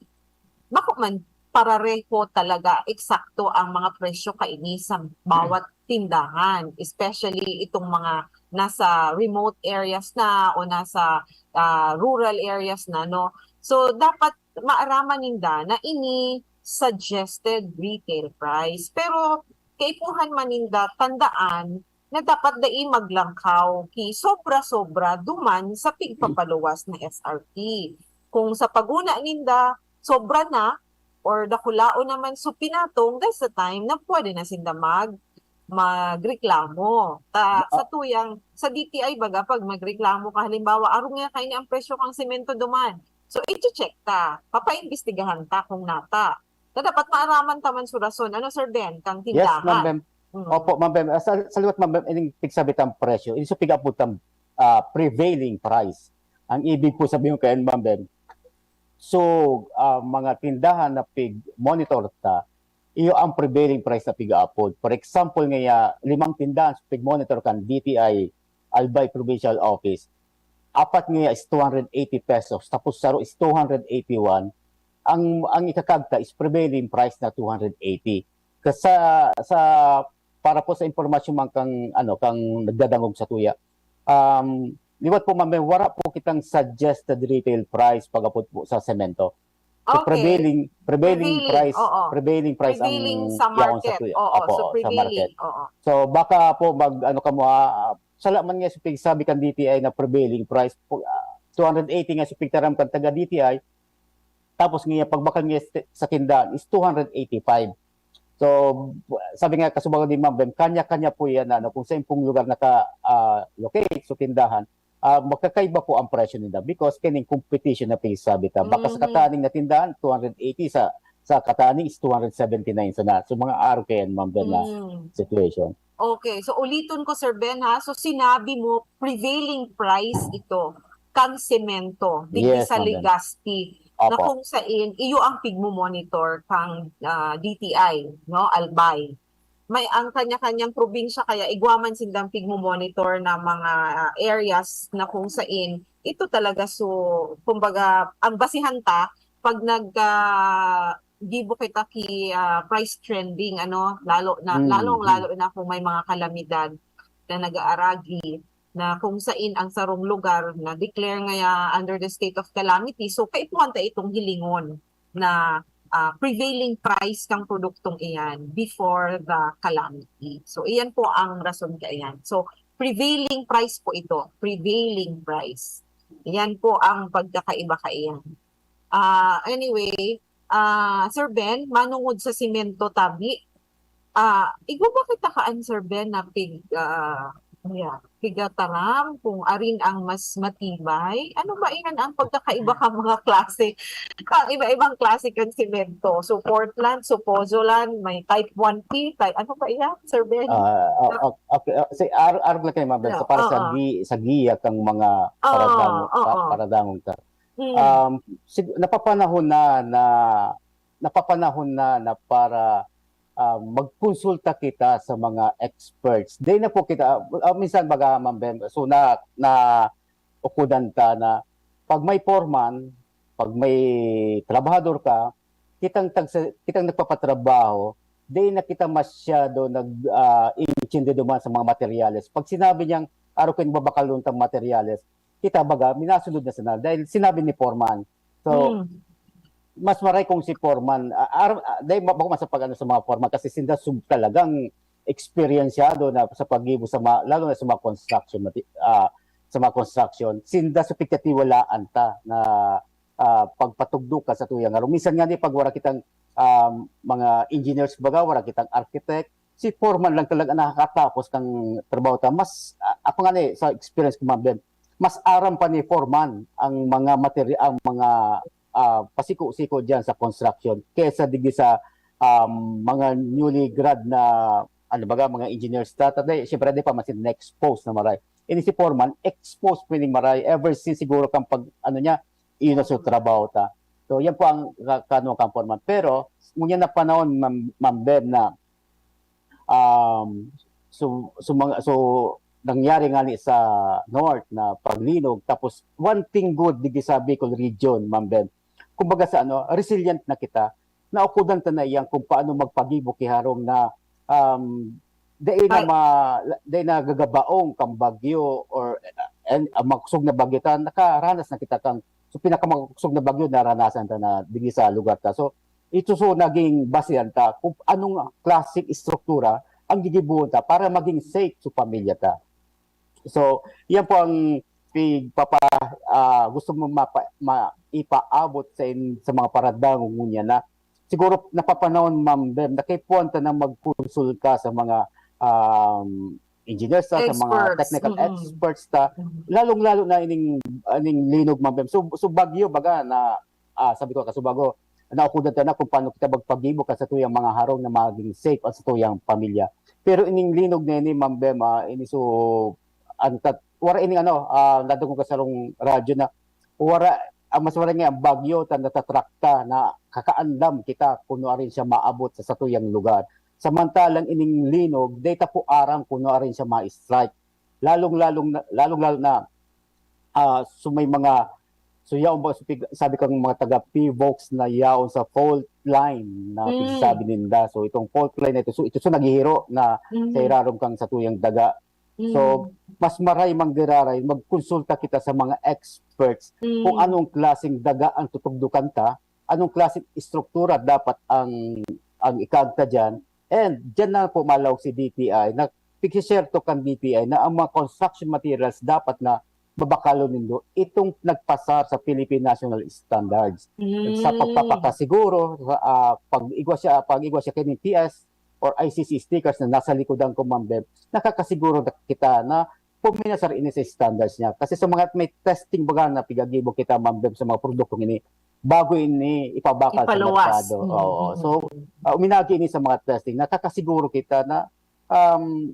bako man parareho talaga eksakto ang mga presyo kaini sa bawat tindahan, especially itong mga nasa remote areas na o nasa, ah, rural areas na, no? So, dapat maaraman ninda na ini suggested retail price. Pero kaipuhan man ninda tandaan na dapat dai maglangkaw ki sobra-sobra duman sa pigpapaluwas na S R P. Kung sa paguna ninda, sobra na or dakulaon naman so pinatong, that's the time na pwede na sinda mag magreklamo. Ta, sa tuyang, sa D T I baga, pag magreklamo ka, halimbawa, "Arog nga kaini ang presyo kang semento duman." So, i-check ta, papaimbestigahan ta kung nata. Na dapat maaraman ta man so rason. Ano, Sir Ben, kang tindahan? Yes, Ma'am Bem. Mm. Opo, Ma'am Bem. Ah, sa, sa liwat, Ma'am Bem, ining pigsabi tang presyo, ining so pig-apod tang, ah, prevailing price. Ang ibig po sabihin kayan, Ma'am Bem, so, ah, mga tindahan na pig-monitor ta, iyo ang prevailing price na pig-aapod. For example, ngaya, limang tindahan sa pig-monitor kan D T I Albay Provincial Office, apat ngaya is two hundred eighty pesos, tapos saro is two hundred eighty-one. Ang, ang ikakagta is prevailing price na two hundred eighty. Sa, sa, para po sa impormasyon man kang, ano, kang nagdadangog sa tuya, um, liwat po, ma'am, wala po kitang suggested retail price pag-apod po sa semento. So, okay. Prevailing, prevailing, prevailing price, oo, prevailing price ang prevailing sa market. Yaon sa tuya. Oo, opo, so sa prevailing, market. Oo. So, baka po mag, ano ka mo, ah, sala man nga sa pigsabi kan D T I na prevailing price, po, ah, two hundred eighty nga sa pigtaram kan taga D T I, tapos nga pagbakal nga sa, sa tindahan is two hundred eighty-five. So, sabi nga kasubago ni Ma'am Bem, kanya-kanya po yan, ano, kung saan pong lugar naka, ah, locate, so tindahan, ah, magkakaiba po ang presyo nila because kining competition na pigsabi ta. Baka sa, mhm, kataning na tindahan, two hundred eighty, sa, sa kataning is two hundred seventy-nine sana. So, mga arog kayan, Ma'am Bem, na, mm, situation. Okay, so uliton ko, Sir Ben, ha. So, sinabi mo, prevailing price ito kan semento, digdi, yes, sa Ma'am Ben. Legazpi, na, opo, kung sain iyo ang pigmo-monitor kang, ah, D T I, no, Albay. May ang kanya-kanyang probinsya, kaya igwa man sindang pigmo-monitor na mga, ah, areas na kung sain ito talaga. So, kumbaga, ang basihan ta pag nag, ah, gibo kita ki, ah, price trending, ano, lalo na, mm, lalong-lalo na kung may mga kalamidad na nag-aaragi, na kung sain ang sarong lugar na declare ngaya under the state of calamity. So, kaipuhan ta itong hilingon na, ah, prevailing price kang produktong iyan before the calamity. So, iyan po ang rason kaiyan. So, prevailing price po ito, prevailing price. Iyan po ang pagkakaiba kaiyan. Ah, anyway, ah, Sir Ben, manungod sa semento tabi, ah, igwa ba kita kaan, Sir Ben, na pig, ah, ano yan, pigataram kung arin ang mas matibay? Ano ba iyan ang pagkakaiba ka mga klase? Ang iba-ibang klase kan semento. So, Portland, so, Pozzolan, may type one P, type, ano ba iyan, Sir Ben? Ah, o-, o-, okay, ah, si ar-, arog lang kayo, Ma'am Ben. So, para sa, oo, gi-, sa giya kang mga, oo, paradang-, pa-, oo, paradangog ka. Mm. Um, sig-, napapanahon na, na, napapanahon na, na para, ah, magkonsulta kita sa mga experts. Di na po kita, ah, minsan baga, Ma'am Ben, so na, naukodan ta na pag may foreman, pag may trabahador ka, kitang tagsa-, kitang nagpapatrabaho, di na kita masyado nag, ah, intindi duman sa mga materyales. Pag sinabi niyang, "Arog kayo, babakalon tang materyales," kita baga, minasunod na sana dahil sinabi ni foreman. So, mm, mas maray kung si foreman, ah, ar-, ah, dahil ma-, bako man sa pag-ano sa mga foreman kasi sinda sub-, talagang eksperyensyado na sa paggibo sa mga, lalo na sa mga construction mati-, ah, sa mga construction, sinda sa pagkatiwalaan ta na, ah, pagpatugdok ka sa tuyang arog. Minsan nga ni pag wala kitang, um, mga engineers baga, wala kitang architect, si foreman lang talaga nakakatapos kang trabaho ta. Mas, ah, ako nga ni, sa experience ko, Ma'am Bem, mas aram pa ni foreman ang mga materi-, ang mga, ah, pasiko-siko diyan sa construction kaysa digdi sa, um, mga newly grad na, ano baga, mga engineers ta. Tatay, siyempre, di pa man sila na-expose na maray. Ini si foreman, expose po ining maray ever since siguro kang pag, ano niya, ino sa trabaho ta. So, yan po ang ka-, kano kang foreman. Pero, ngunyan na panahon, Ma'am, Ma'am Bem, na, um, so, so, mga, so, nangyari nga ni sa North na paglinog, tapos one thing good digdi sa Bicol region, Ma'am Bem. Kumbaga sa ano, resilient na kita. Naukudan ta na iyan kung paano magpagibo ki harong na, um, dai na Ay. ma-, dai na gagabaong kang bagyo or, uh, and, uh, makusog na bagyo ta, nakaranas na kita kang, so, pinakamakusog na bagyo naranasan ta na digdi sa lugar ta. So, ito so naging basehan ta kung anong klaseng estruktura ang gigibohon ta para maging safe sa pamilya ta. So, yan po ang pigpapa-, ah, gusto mo mapa-, ma-, ipaabot sa in-, sa mga paradangon ngunyan na siguro napapanahon, Ma'am Bem, na kaipuhan ta na magkonsulta sa mga, um, engineers ta, sa mga Experts. technical Mm. experts ta, Mm. lalong-lalo na ining, ining linog, Ma'am Bem. So, so bagyo, baga, na, ah, sabi ko, kasubago, naukudan ta na kung paano kita magpagibo kan satuyang mga harong na maging safe ang satuyang pamilya. Pero ining linog na ini, Ma'am Bem, ah, ini so, ang tat-, wara ining ano, ah, nadungog ko sa sarong radyo na wara, ang mas wara nga ang bagyo ta natatrakta na kakaandam kita kung nuarin siya maabot sa satuyang lugar. Samantalang ining linog, dai ta po aram kung nuarin siya ma-strike. Lalong-lalong na, lalong-lalo na, ah, so may mga, so yaon ba, so pig-, sabi kang mga taga PHIVOLCS na yaon sa fault line na Mm. pigsasabi ninda. So itong fault line na ito, so ito so naghihiro na Mm. sa irarom kang satuyang daga. So, Mm. mas maray manggiraray, magkonsulta kita sa mga experts kung Mm. anong klaseng daga ang tutugdukan ta, anong klaseng estruktura dapat ang, ang ikaagta diyan. And diyan na po malawag si D T I na pigsi-share to kan D T I na ang mga construction materials dapat na babakalon nindo itong nagpasar sa Philippine National Standards. Sa Mm. pagpapakasiguro, sa, ah, pag-igwa siya, pag-igwa siya kini P S or I C C stickers na nasa likodan ko, Ma'am Bem, nakakasiguro na kita na puminasar ini sa standards niya. Kasi sa mga may testing baga na pigagibo kita, Ma'am Bem, sa mga produktong ini, bago ini ipabakal sa Ipaluwas. merkado. Mm, Oo. mm, So, mm. ah, uminagi ini sa mga testing. Nakakasiguro kita na, um,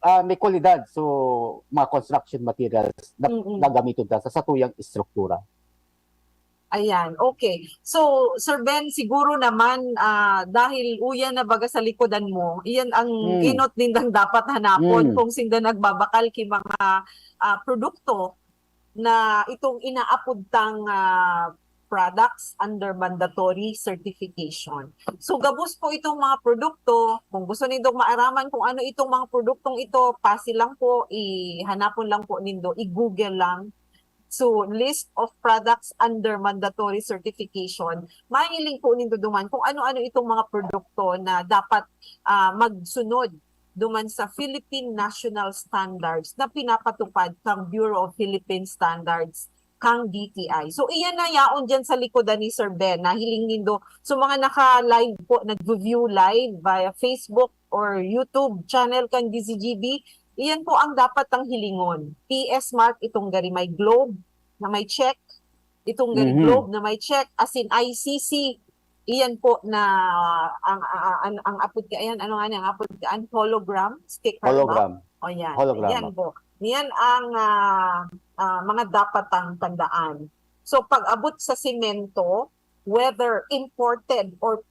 ah, may kwalidad. So, mga construction materials na Mm, mm. gagamiton ta sa satuyang estruktura. Ayan, okay. So, Sir Ben, siguro naman, ah, dahil uya na baga sa likodan mo, iyan ang Mm. enot nindang dapat hanapon Mm. kung sinda nagbabakal ki mga, ah, produkto na itong inaapod tang, ah, products under mandatory certification. So, gabos po itong mga produkto. Kung gusto nindong maaraman kung ano itong mga produktong ito, pasi lang po, ihanapon lang po nindo, i-Google lang. So, list of products under mandatory certification. Mahiling po nindo duman kung ano-ano itong mga produkto na dapat, ah, magsunod duman sa Philippine National Standards na pinapatupad kang Bureau of Philippine Standards, kang D T I. So, iyan na yaon dyan sa likodan ni Sir Ben. Nahiling nindo. So, mga naka-live po, nag-view live via Facebook or YouTube channel kan D Z G B, iyan po ang dapat ang hilingon. P S mark itong gari may globe na may check, itong gari Mhm. globe na may check, asin I C C, iyan po na ang, ang, ang, ang apod ka, ayan, ano nga ni ang apod ka, an hologram sticker ba? Hologram. O yan, Hologram. Yan po. Yan ang, ah, ah, mga dapat ang tandaan. So, pag abot sa semento, whether imported or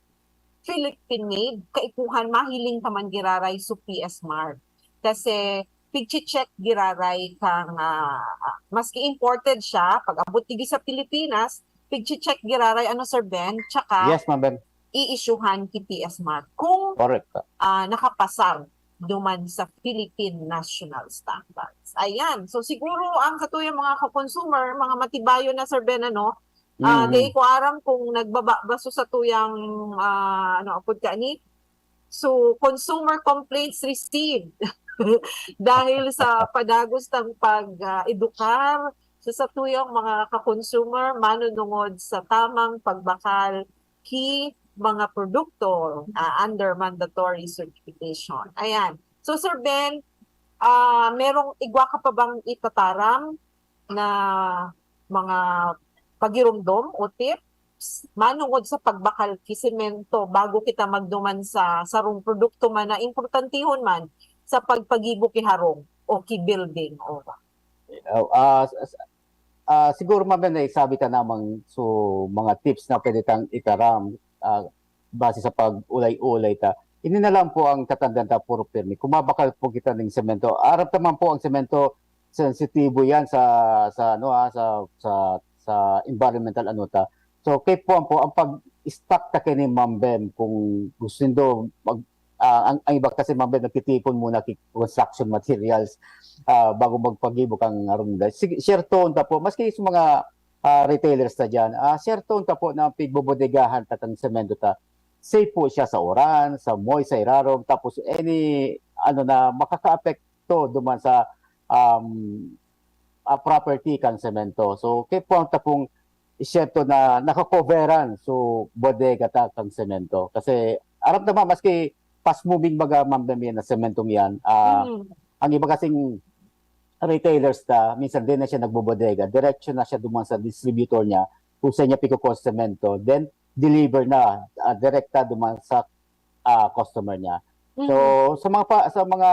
Philippine made, kaipuhan, mahiling ka man giraray sa P S mark. Kasi, pigche-check giraray kang, ah, maski imported siya, pag abot digdi sa Pilipinas, pigche-check giraray, ano, Sir Ben? Tsaka, Yes, Ma'am Ben. i-issuehan ki P S mark kung, Correct. ah, nakapasar duman sa Philippine National Standards. Ayan. So, siguro ang satuyang mga ka-consumer, mga matibayon na, Sir Ben, ano, ah, Mm. dai ko aram kung nagbaba ba so satuyang, ah, ano, apod ka ni? So, consumer complaints received dahil sa padagos tang pag, ah, edukar sa satuyang mga ka-consumer manunungod sa tamang pagbakal ki mga produkto, ah, under mandatory certification. Ayan. So, Sir Ben, ah, merong igwa ka pa bang itataram na mga pagiromdom o tips manungod sa pagbakal ki semento bago kita magduman sa sarong produkto man na importantehon man sa pagpagibo ki harong o ki building? O, Ah, ah, s- s- ah, siguro, Ma'am Ben, naisabi ta namang so mga tips na pwede tang itaram, ah, base sa pag-ulay-ulay ta. Ini na lang po ang tatandaan ta, puro pirmi. Kung mabakal po kita ning semento, aram ta man po ang semento, sensitibo yan sa, sa ano, ah, sa, sa, sa environmental ano ta. So, kay po po ang pag-stock ta kini, Ma'am Ben, kung gusto nindo mag, ah, ang, ang iba kasi, Ma'am Ben, nagtitipon muna ki construction materials, ah, bago magpagibo kang harong. Sige, share tone ta po, maski sa mga, ah, retailers ta diyan, ah, share tone ta po na pigbobodegahan ta kang semento ta. Safe po siya sa uran, sa moist sa irarom, tapos any ano na makakaapekto duman sa, um, ah, property kan semento. So, kay po ang tapong siyento na nakakoveran so bodega ta kang semento. Kasi aram ta man, maski fast moving baga, Ma'am Ben, na sementong yan, ah, Mm. ang iba kasing retailers ta, minsan din na siya nagbobodega, diretso na siya duman sa distributor niya kung saan niya pikukuha sa semento, then deliver na, ah, direkta duman sa, ah, customer niya. So, Mm. sa mga pa, sa mga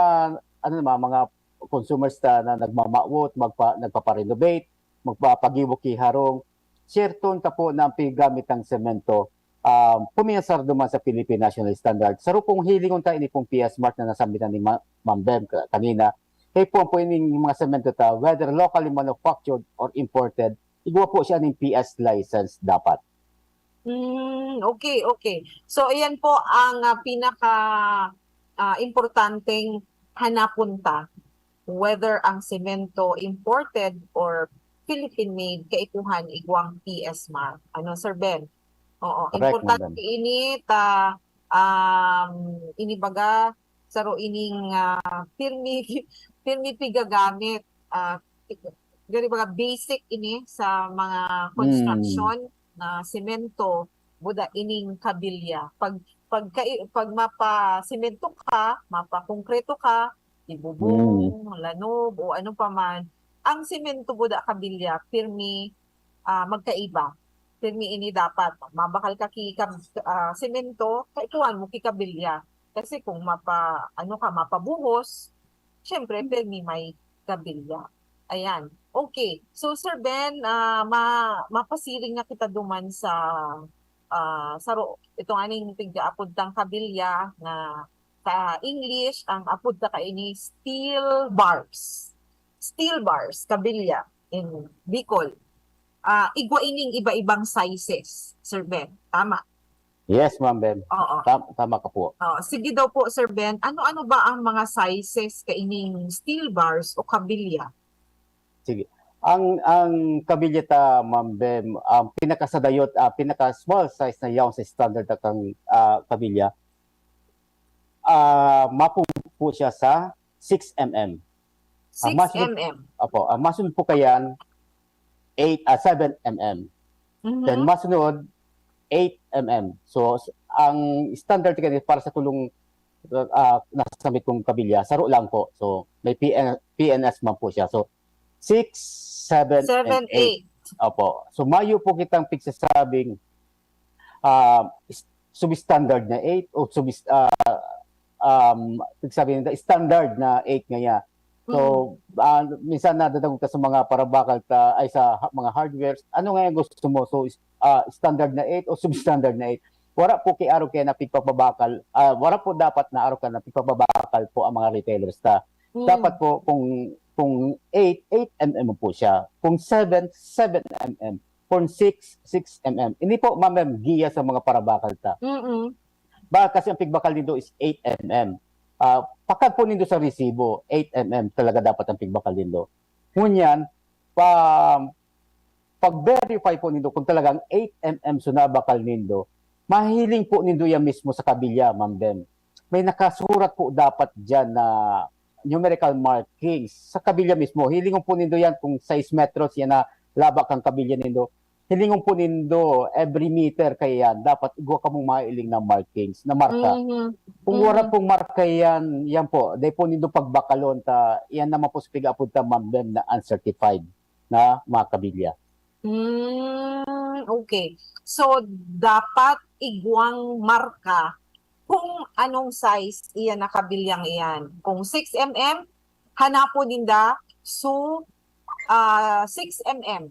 ano naman, mga consumers ta na nagmamawot, magpa, nagpaparenovate, magpapagibo ki harong, siyerto ta po na ang paggamit ng semento, ah, puminsar duman sa Philippine National Standard. Saro pong hilingon ta ini pong P S Mart na nasambitan ni Ma, Ma'am Ben ka, kanina. Kaya po, po ining mga semento ta, whether locally manufactured or imported, igwa po siya ning P S license dapat. Hmm, okay, okay. So, ayan po ang, ah, pinaka, ah, importanteng hanapon ta, whether ang semento imported or Philippine made, kaipuhan igwang P S Mart. Ano, Sir Ben? Oo, Correct, importante Ma'am Ben. Ini ta, um, ini baga, saro ining, ah, pirmi, pirmi pigagamit, ah, gani baga basic ini sa mga Mm. construction na semento, buda ining kabilya. Pag, pag, kai-, pag mapasemento ka, mapakongkreto ka, Mm. ibubong, lanob, o ano pa man, ang semento buda kabilya, pirmi, ah, magkaiba. Pirmi ini dapat, mabakal ka ki kab-, ah, semento, kaipuhan mo ki kabilya. Kasi kung mapa, ano ka, mapabuhos, syempre, pirmi may kabilya. Ayan. Okay. So, Sir Ben, ah, ma-, mapasiring na kita duman sa, ah, saro, itong aning tig-, apod tang kabilya na sa English, ang apod ta kaini steel bars. Steel bars, kabilya in Bicol. Ah, igwa ining iba-ibang sizes, Sir Ben. Tama? Yes, Ma'am Ben. Oo. Tam-, tama ka po. Oh, sige daw po, Sir Ben. Ano-ano ba ang mga sizes kaining steel bars o kabilya? Sige. Ang, ang kabilya ta, Ma'am Ben, ang pinakasadayot, ah, pinaka small size na yaon sa standard na kang, ah, kabilya, ah, mapung po siya sa six M M. Ang masunod, six M M. Opo, ang masunod po kayan, eight, ah, seven M M. Then Mhm. Masunod, eight M M. So, s-, ang standard kani para sa tulong, ah, nasa may kong kabilya, saro lang po. So, may P N, P N S man po siya. So, six, seven, and Seven, eight. eight. Opo. So, mayo po kitang pigsasabing, ah, is-, substandard na eight o subis-, ah, um, ibig sabihin na standard na eight ngaya. So, Mm. ah, minsan nadadagog ka sa mga parabakal ta, ay, sa ha-, mga hardwares, ano nga yung gusto mo? So, is-, ah, standard na eight o substandard na eight? Wala po ki arog kaya na pigpapabakal, ah, wala po dapat na arog ka na pigpapabakal po ang mga retailers ta. Mm. Dapat po kung, kung eight, eight M M po siya. Kung seven, seven M M. Kung six, six M M. Ini po, Ma'am Ben, giya sa mga parabakal ta. Mm-mm. Ba, kasi ang pigbakal nindo is eight M M. Ah, pakag po nindo sa resibo, eight M M talaga dapat ang pigbakal nindo. Ngunyan, pa, pag-verify po nindo kung talagang eight M M so nabakal nindo, mahiling po nindo yan mismo sa kabilya, Ma'am Ben. May nakasurat po dapat diyan na numerical markings sa kabilya mismo. Hilingon po nindo yan kung sais metros yan na laba kang kabilya nindo. hilingon po nindo, every meter kaya yan, dapat igwa kamong mahiling na markings, na marka. Mhm. Kung wala Mhm. pong marka yan, yan po, dai po nindo pagbakalon ta, yan naman po sa piga-apod ta, Ma'am Bem, na uncertified na mga kabilya. Hmm, okay. So, dapat igwang marka kung anong size iyan na kabilyang iyan. Kung six M M, hanapon ninda su ah, six M M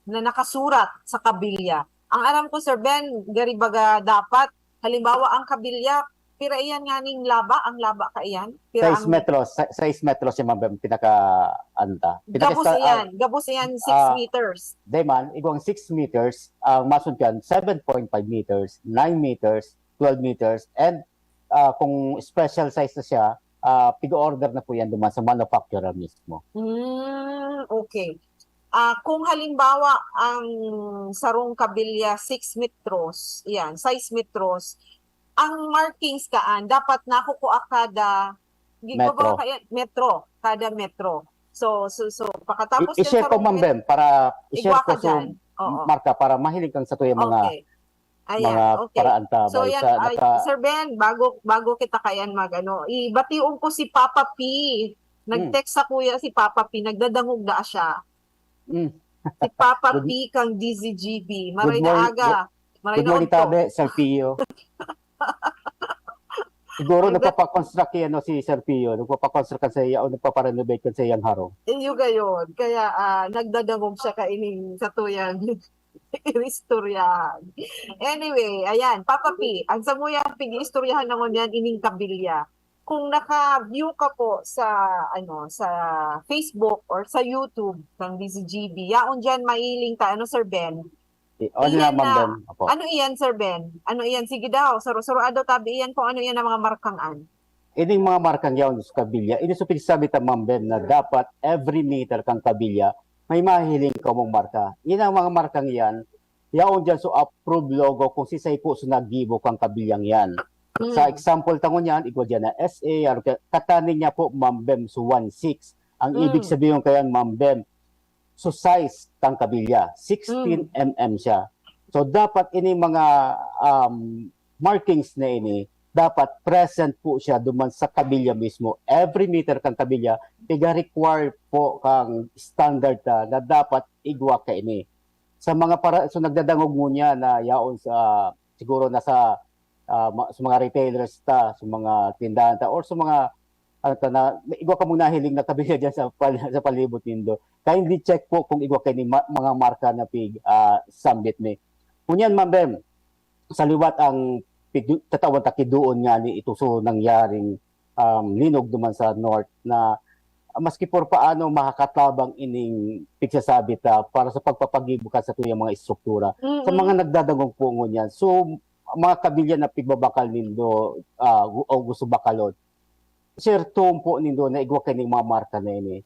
na nakasurat sa kabilya. Ang alam ko, Sir Ben, gari baga dapat, halimbawa, ang kabilya, pira iyan nganing laba? Ang laba kaiyan? Pira Sais ang metros, sa- sais metros yung mga pinaka anta. Gabos Pinaka-sta- iyan, gabos iyan six ah, meters. Dai man, igwang six meters, ang masunod kan seven point five meters, nine meters, twelve meters, and ah, kung special size na siya, ah, pig-order na po yan duman sa manufacturer mismo. Hmm, okay. Ah, kung halimbawa ang sarong kabilya six metros, yan, six metros, ang markings kaan dapat nakukua kada Metro. Kaya, metro, kada metro. So, so, so pakatapos I- i-share ko, Ma'am Bem, para i-share ko sa marka para mahiling kang sa tuyang mga okay. Ayan, mga okay. Paraan ta, so, yan, sa, ay, naka... Sir Ben, bago, bago kita kayan mag, ano, ibationg ko si Papa P. Nag-text hmm. sa kuya si Papa P, nagdadangog na siya. Mm. Si Papa P kang D Z G B. Maray na aga. Maray na morning, Tabe, Sir Pio. Siguro nagpapakonstruct yan, no, si Sir Pio. Nagpapakonstruct kan sa iya o nagpaparenovate kan sa iyang harong. Iyo gayon. Kaya uh, nagdadangog siya kaining sa tuyang inistoryahan. Anyway, ayan, Papa P, ang samuyang pig-iistoryahan na ngunyan ining kabilya. Kung naka-view ka po sa ano sa Facebook or sa YouTube ng D Z G B, yaon diyan mailing ta ano Sir Ben? Eh, ano iyan na, Ma'am Ben? Opo. Ano iyan Sir Ben? Ano iyan? Sige daw, saro-saro daw tabi iyan kung ano iyan ang mga markang an. Ining mga markang yaon sa kabilya, ini so pigsabi ta Ma'am Ben na dapat every meter kang kabilya may mahiling kamong marka. Yan ang mga markang yan, yaon dyan so approved logo kung sisay po so naggibo kang kabilyang yan. Sa example ta ngunyan, igwa dyan na S A, aro ka- katanin niya po, Ma'am Bem, so one six. Ang ibig sabihin kayan, Ma'am Bem, so size kang kabilya, sixteen M M siya. So dapat ini mga um, markings na ini, dapat present po siya duman sa kabilya mismo. Every meter kang kabilya, piga-require po kang standard ta na dapat igwa ka ini. Sa mga para so nagdadangog ngunyan na yaon sa siguro nasa ah, ma- sa mga retailers ta, sa mga tindahan ta, or sa mga ano ta na igwa kamong nahiling na kabilya dyan sa pal- sa palibot nindo. Kindly check po kung igwa kayo ni ma- mga marka na pig ah, sambit mi. Ngunyan, Ma'am Bem, sa liwat ang pig- tatawan ta ki doon nga ni ito so nangyaring um, linog duman sa north na maski por paano makakatabang ining pigsasabi ta para sa pagpapagibo kan sa tuyang mga estruktura sa mga nagdadangog po ngunyan. So, mga kabilya na pigbabakal nindo ah, gu- o gusto bakalon, sir, tumpo nindo na igwa kaning mga marka na ini.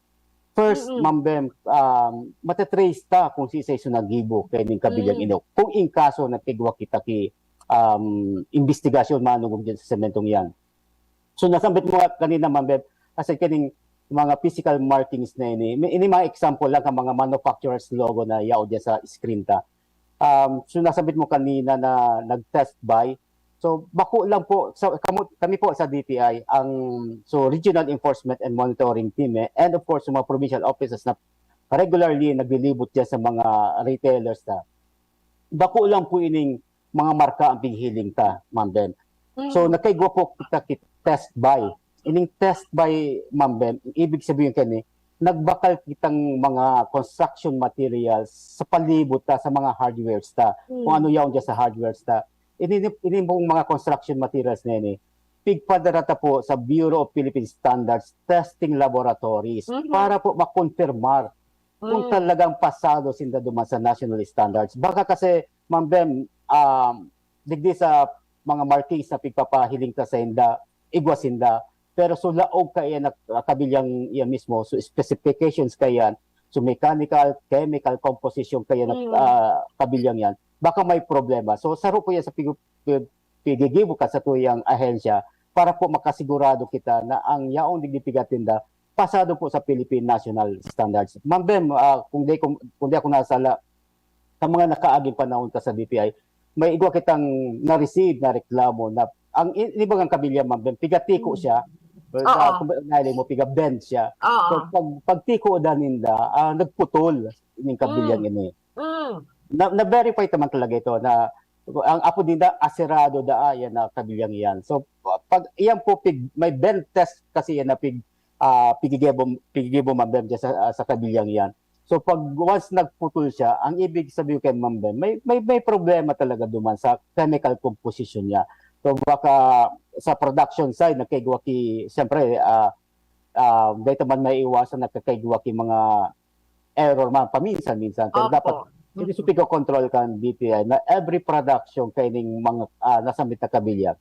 First, Mm-mm. Ma'am Bem, um, matatrace ta kung si isa iso naggibo kay ning kabilyang Mm. inok. Kung in kaso nagkigwa kita ki um, investigasyon manugog dyan sa sementong yan. So nasambit mo nga kanina, Ma'am Beb, aside kaning mga physical markings na ini, may- ini mga example lang ka mga manufacturer's logo na yaon dyan sa screen ta. Um, so nasambit mo kanina na nag-test buy. So bako lang po, sa, kamo, kami po sa D T I, ang so Regional Enforcement and Monitoring Team eh, and of course sa mga provincial offices na regularly naglilibot dyan sa mga retailers na bako lang po ining mga marka ang pighiling ta, Ma'am Bem. So, nagkaigwa po kita ki test buy. Ining test buy, Ma'am Bem, ibig sabihin kani, nagbakal kitang mga construction materials sa palibot ta, sa mga hardwares ta. Kung ano yaon dyan sa hardwares ta. Ini, ini pong mga construction materials na ini, pigpadara ta po sa Bureau of Philippine Standards Testing Laboratories Mhm. para po makonfirmar kung Mm. talagang pasado sinda duman sa national standards. Baka kasi, Ma'am Bem, um, digdi sa mga markings na pigpapahiling ta sa inda, igwa sinda. Pero so laog ka iyan na kabilyang iyan mismo, so specifications ka iyan, so mechanical, chemical composition ka iyan na Mm. ah, kabilyang iyan, baka may problema. So saro po iyan sa pig- pig- pigigibo ka sa tuyang ahensya para po makasigurado kita na ang yaong digdi pigatinda pasado po sa Philippine National Standards. Ma'am Bem, ah, kung di, kung, kung di ako nasala, sa mga nakaaging panahon ta sa D T I, may igwa kitang na-receive na reklamo na ang i- iba ngang kabilya, Ma'am Ben, piga tiko siya, Oo. na, kumbaga, nahiling mo, piga bend siya. Oo. So, pag, pag tiko da ninda, ah, nagputol ning kabilyang Mm. ini. Mm. Na, na-verify naman talaga ito na ang apod ninda, aserado da yan na kabilyang yan. So, pag iyan po, pig, may bend test kasi yan na pig, ah, pigigibo, pigigibo, Ma'am Ben, dyan sa, sa kabilyang yan. So, pag once nagputol siya, ang ibig sabihin kay, Ma'am Ben, may, may, may problema talaga duman sa chemical composition niya. So, baka sa production side, nagkaigwa ki, siyempre, ah, ah, dahil man may iwasan, nagkakaigwa ki mga error man paminsan-minsan. Pero Opo. dapat, hindi so pigko-control kan D T I na every production kaining mga, ah, nasambit na kabilya.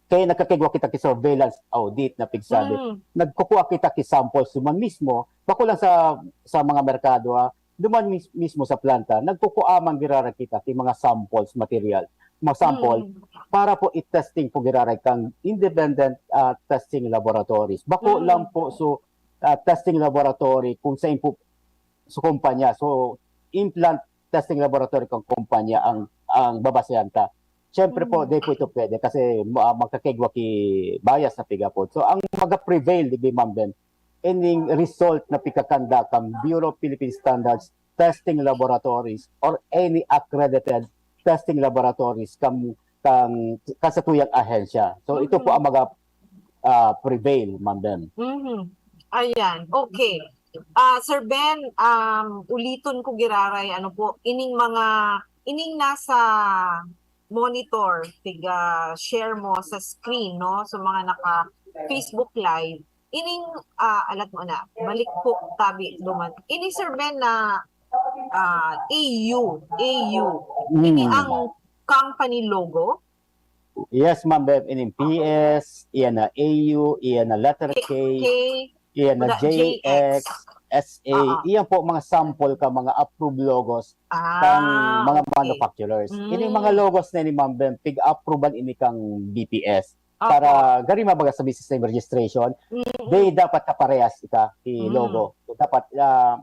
Kaya nagkakaigwa kita ki surveillance audit na pigsabi. Mm. Nagkukuha kita ki samples duman mismo, bako lang sa, sa mga merkado, ah, duman mis-, mismo sa planta, nagkukuha man giraray kita ki mga samples material, mga sample, Mm. para po i-testing po giraray kang independent, ah, testing laboratories. Bako Mm. lang po, so, ah, testing laboratory kung saan po, so, kumpanya. So, implant testing laboratory kang kumpanya ang, ang babasehan ta. Siyempre po, Mm. di po ito pwede kasi ma-, magkakaigwa ki bias na pigapod. So, ang maga-prevail, di ba, Ma'am Ben, ining result na pikakanda kang Bureau of Philippine Standards, testing laboratories, or any accredited testing laboratories kang, kang, kang satuyang ahensya. So, ito po Mhm. ang maga, ah, prevail, Ma'am Ben. Mhm. Ayan, okay. Ah, Sir Ben, um, uliton ko giraray, ano po, ining mga, ining nasa monitor, tiga share mo sa screen, no? So, mga naka Facebook Live, ining, ah, alat mo na, balik po, tabi, duman. Ini, Sir Ben, na, ah, A U, A U, ini Mm. ang company logo? Yes, Ma'am Ben, ining P S, iyan na A U, iyan na letter K, K, iyan na wala, J X, S A. Oo. Iyan po mga sample ka mga approved logos ah, kang mga okay. manufacturers. Mm. Ini mga logos na ini, Ma'am Ben, pig-approvean ini kang B P S. Opo. Para gari mabaga sa business name registration, Mm. they dapat kaparehas ika ki Mm. logo. So, dapat, ah,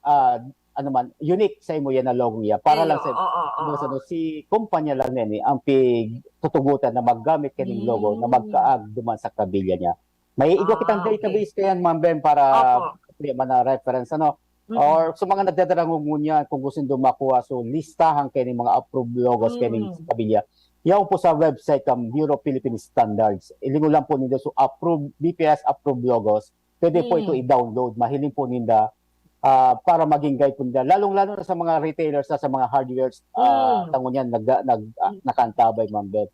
ah, ano man, unique sa imo yan na logo niya. Para lang Iyo, sa, oo, oo. ano, si kumpanya lang yan eh, ang pigtutugutan na maggamit kaning logo na Mm. magkaag duman sa kabilya niya. May igwa Ah, kitang okay. database kayan, Ma'am Ben, para Opo. pwede man na reference, ano, Mm. or sa mga nagdadarangog ngunyan, kung gusto nindo makuha, so listahan kayo ng mga approved logos kayo Mm. sa kabilya. Yaon po sa website ng Bureau of Philippine Standards. Ilingon lang po nindo, so approved, B P S approved logos. Pwede po ito Mm. i-download. Mahiling po ninda, ah, para maging guide po ninda. Lalong-lalo na sa mga retailers, sa, sa mga hardwares, ah, Mm. tango niyan, nag, nag, ah, Mm. nakantabay, Ma'am Beth.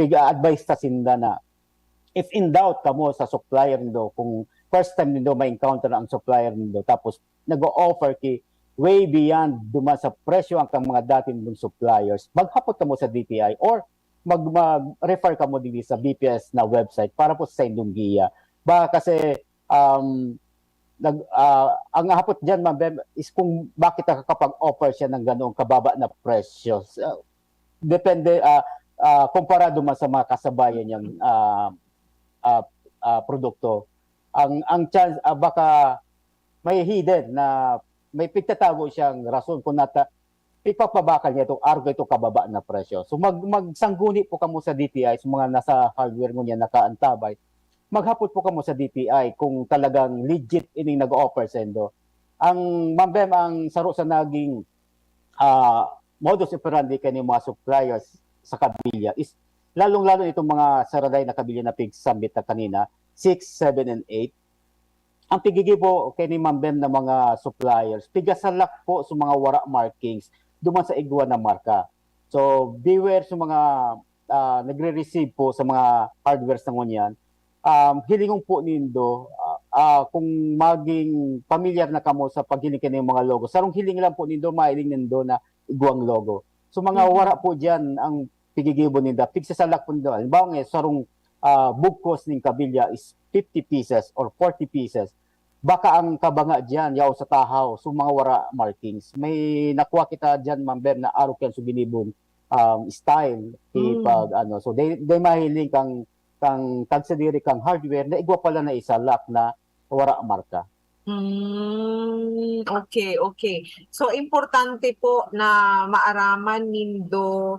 Pig-a-advise ta sinda na if in doubt kamo sa supplier nindo, kung first time nindo ma-encounter ang supplier nindo, tapos nag-o-offer ki way beyond duman sa presyo ang kang mga dati nindong suppliers, maghapot kamo sa D T I or mag, mag-refer kamo digdi sa B P S na website para po sa indong giya. Ba kasi, um, nag, ah, ang hapot diyan, Ma'am Bem, is kung bakit nakakapag-offer siya ng ganoong kababa na presyo. So, depende, ah, ah, kumpara duman sa mga kasabayan niyang, ah, ah, ah, produkto. Ang, ang chance, ah, baka may hidden na may pigtatago siyang rason kung nata-, ipapabakal niya itong argo, itong kababa na presyo. So, mag-, magsangguni po kamo sa D T I, sa mga nasa hardware ngunyan nakaantabay. Maghapot po kamo sa D T I kung talagang legit ining nag-o-offer saindo. Ang, Ma'am Bem, ang saro sa naging, ah, modus operandi kaning mga suppliers sa kabilya is lalong-lalo itong mga saraday na kabilya na pigsambit na kanina, six, seven, and eight. Ang pigigibo kay ni Ma'am Bem na mga suppliers, pigasalak po sa mga wara markings duman sa igwa na marka. So, beware sa mga, ah, nagre-receive po sa mga hardwares na ngunyan. Um, hilingon po nindo, ah, ah, kung maging pamilyar na kamo sa paghiling kaning mga logo. Sarong hiling lang po nindo, mahiling nindo na igwang logo. So, mga Mhm. wara po diyan ang pigigibo ninda. Pigsasalak po nindo. Halimbawa nga, sarong, ah, bugkos ning kabilya is fifty pieces or forty pieces. Baka ang kabanga diyan, yaw sa tahaw, so mga wara markings. May nakuha kita diyan, Ma'am Bem, na arog kan so ginibong, um, style, Mm. pag ano. So, they, they mahiling kang, kang tagsadiri kang hardware na igwa pala na isalak na wara marka. Hmm, okay, okay. So, importante po na maaraman nindo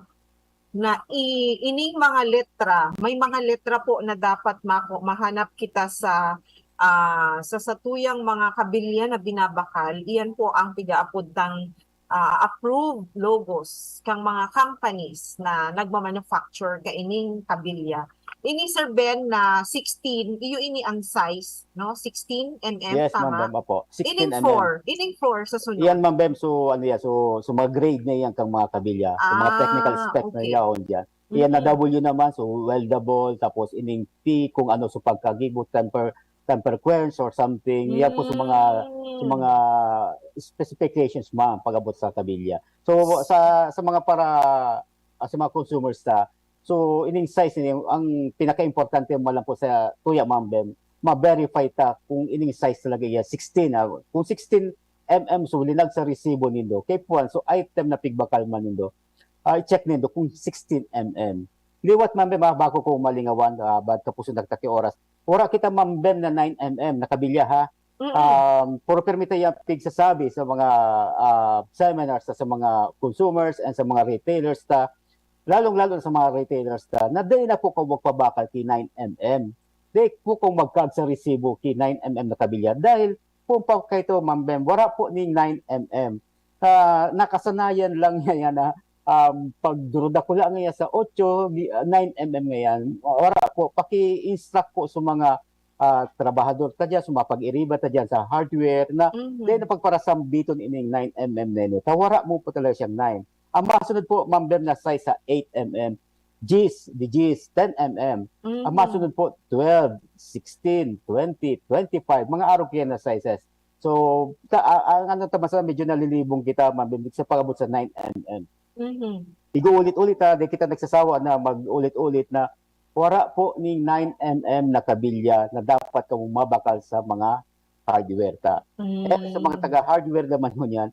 na i-, ining mga letra, may mga letra po na dapat mako-, mahanap kita sa, ah, sa satuyang mga kabilya na binabakal. Iyan po ang pigaapod tang, ah, approved logos kang mga companies na nagma-manufacture kaining kabilya. Ini, Sir Ben, na sixteen, iyo ini ang size, no? Sixteen M M, Yes, Ma'am tama? Bem, opo. Sixteen Ining M M. four, ining four sa sunod. Iyan, Ma'am Bem, so ano yan, so, so mga grade na yan kang mga kabilya. So, mga Ah, technical spec na okay. yaon dyan. Iyan na Mm-mm. W naman, so weldable, tapos ining T kung ano, so pagkagibo, temper, temper quench or something. Yan po sa mga, sa mga Mm. specifications, ma'am, pag-abot sa kabilya. So, sa, sa mga para, ah, sa mga consumers ta, so, ining size ini, ang pinaka-importante mo lang po sa tuya, Ma'am Bem, ma-verify ta kung ining size talaga iya, sixteen, ah. Kung sixteen M M, so, linag sa resibo nindo. Kay puwan, so, item na pigbakal man nindo, ah, i-check nindo kung sixteen M M. Liwat, Ma'am Bem, ah, bago ko malingawan, ah, bad kapuso nagtaki oras. Wara kita, Ma'am Bem, na nine M M, na kabilya, ha? Mm-mm. Um, pero permi ta yang pigsasabi sa mga, ah, seminars, sa, sa mga consumers and sa mga retailers ta, lalong-lalo na sa mga retailers ta, na dai na po kamo magpabakal ki nine M M. Dai po kamo magkaag sa resibo ki nine M M na kabilya. Dahil kung pa kaito, Ma'am Bem, wara po ning nine M M. Ah, nakasanayan lang niya yan na, um, pag durudakula ngayon sa otso, gi-, ah, nine M M ngayon. Wara po, paki-instruct po sa mga, ah, trabahador ta dyan, sa mga pag-iriba ta dyan sa hardware na Mhm. dai na pagparasambiton ining nine M M na ini. Ta wara mo po talaga siyang nine. Ang masunod po, Ma'am Bem, na size sa eight M M, diyes, di diyes, ten M M. Ang Mhm. masunod po, twelve, sixteen, twenty, twenty-five, mga arog yan na sizes. So, ta, a-, ang ano ta, mas medyo nalilibong kita, Ma'am Bem, sa pag-abot sa nine M M. Mhm. Igo ulit-ulit, ha, di kita nagsasawa na mag-ulit-ulit na wara po ning nine M M na kabilya na dapat kamo mabakal sa mga hardware ta. Kaya sa mga Mm. taga-hardware naman mo niyan,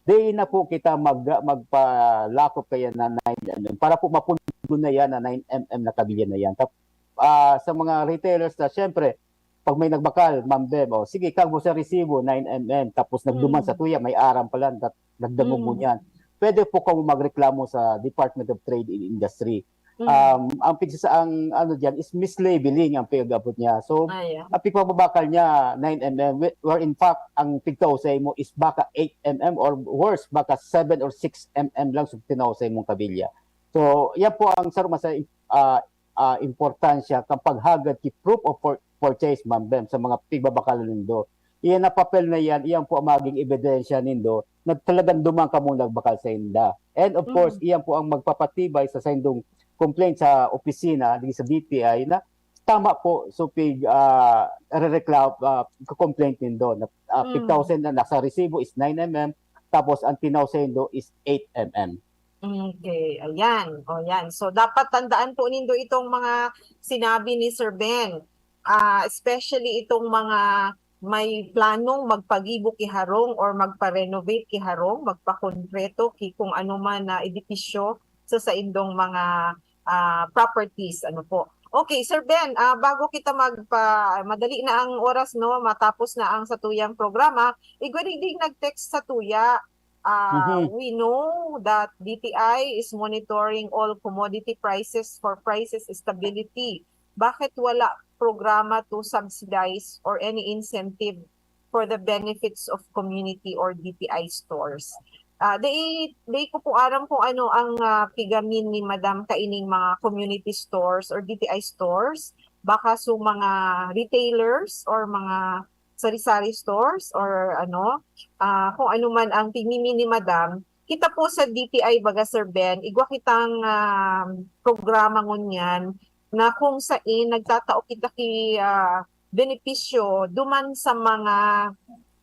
di na po kita mag-, magpalakop kaya na nine M M. Para po mapundo na yan na nine M M na kabilya na yan. Tap-, ah, sa mga retailers na, syempre, pag may nagbakal, Ma'am Bem, o, sige, kag mo sa resibo, nine M M, tapos nagduman sa Mm. tuya, may aram pala, dat-, nagdangog mo Mm. niyan. Pwede po kamo magreklamo sa Department of Trade and Industry. Mm. Um, ang pigsa-, ang ano diyan is mislabeling ang pag-abot niya. So, Ah, yeah. ang pigpababakal niya, nine M M, whe-, where in fact, ang pigtaw sa imo is baka eight M M or worse, baka seven or six M M lang so tinaw sa imong kabilya. So, yan po ang saruma sa, ah, ah, importansya kan paghagad ki proof of pur-, purchase, Ma'am Bem, sa mga pigbabakalan nindo. Iyan na papel na yan, iyan po ang maging ebidensya nindo na talagang duman kamo nagbakal sainda. And of course, Mm. iyan po ang magpapatibay sa saindong complaint sa opisina, di sa D T I, na tama po, so pig, ah, rereklam-, ah, complaint nindo na, ah, Mm. pig thousand na nasa resibo is nine M M, tapos ang tinaw saindo is eight M M. Okay, ayan. O, yan. So, dapat tandaan po nindo itong mga sinabi ni Sir Ben. Ah, especially itong mga may planong magpagibo ki harong or magpa-renovate ki harong, magpakonkreto ki kung ano man na edipisyo sa saindong mga, ah, properties, ano po. Okay, Sir Ben, ah, bago kita magpa-, madali na ang oras, no? Matapos na ang satuyang programa, igwa digdi nag-text sa tuya. Ah, Mhm. we know that D T I is monitoring all commodity prices for prices stability. Bakit wala programa to subsidize or any incentive for the benefits of community or D T I stores? Ah, di, di ko po aram kung ano ang, ah, pigamin ni Madam kaining mga community stores or D T I stores. Baka so mga retailers or mga sari-sari stores or ano, ah, kung ano man ang pigmimi ni Madam, kita po sa D T I, baga, Sir Ben, igwa kitang, ah, programa ngunyan na kung sain nagtatao kita ki, ah, benepisyo duman sa mga,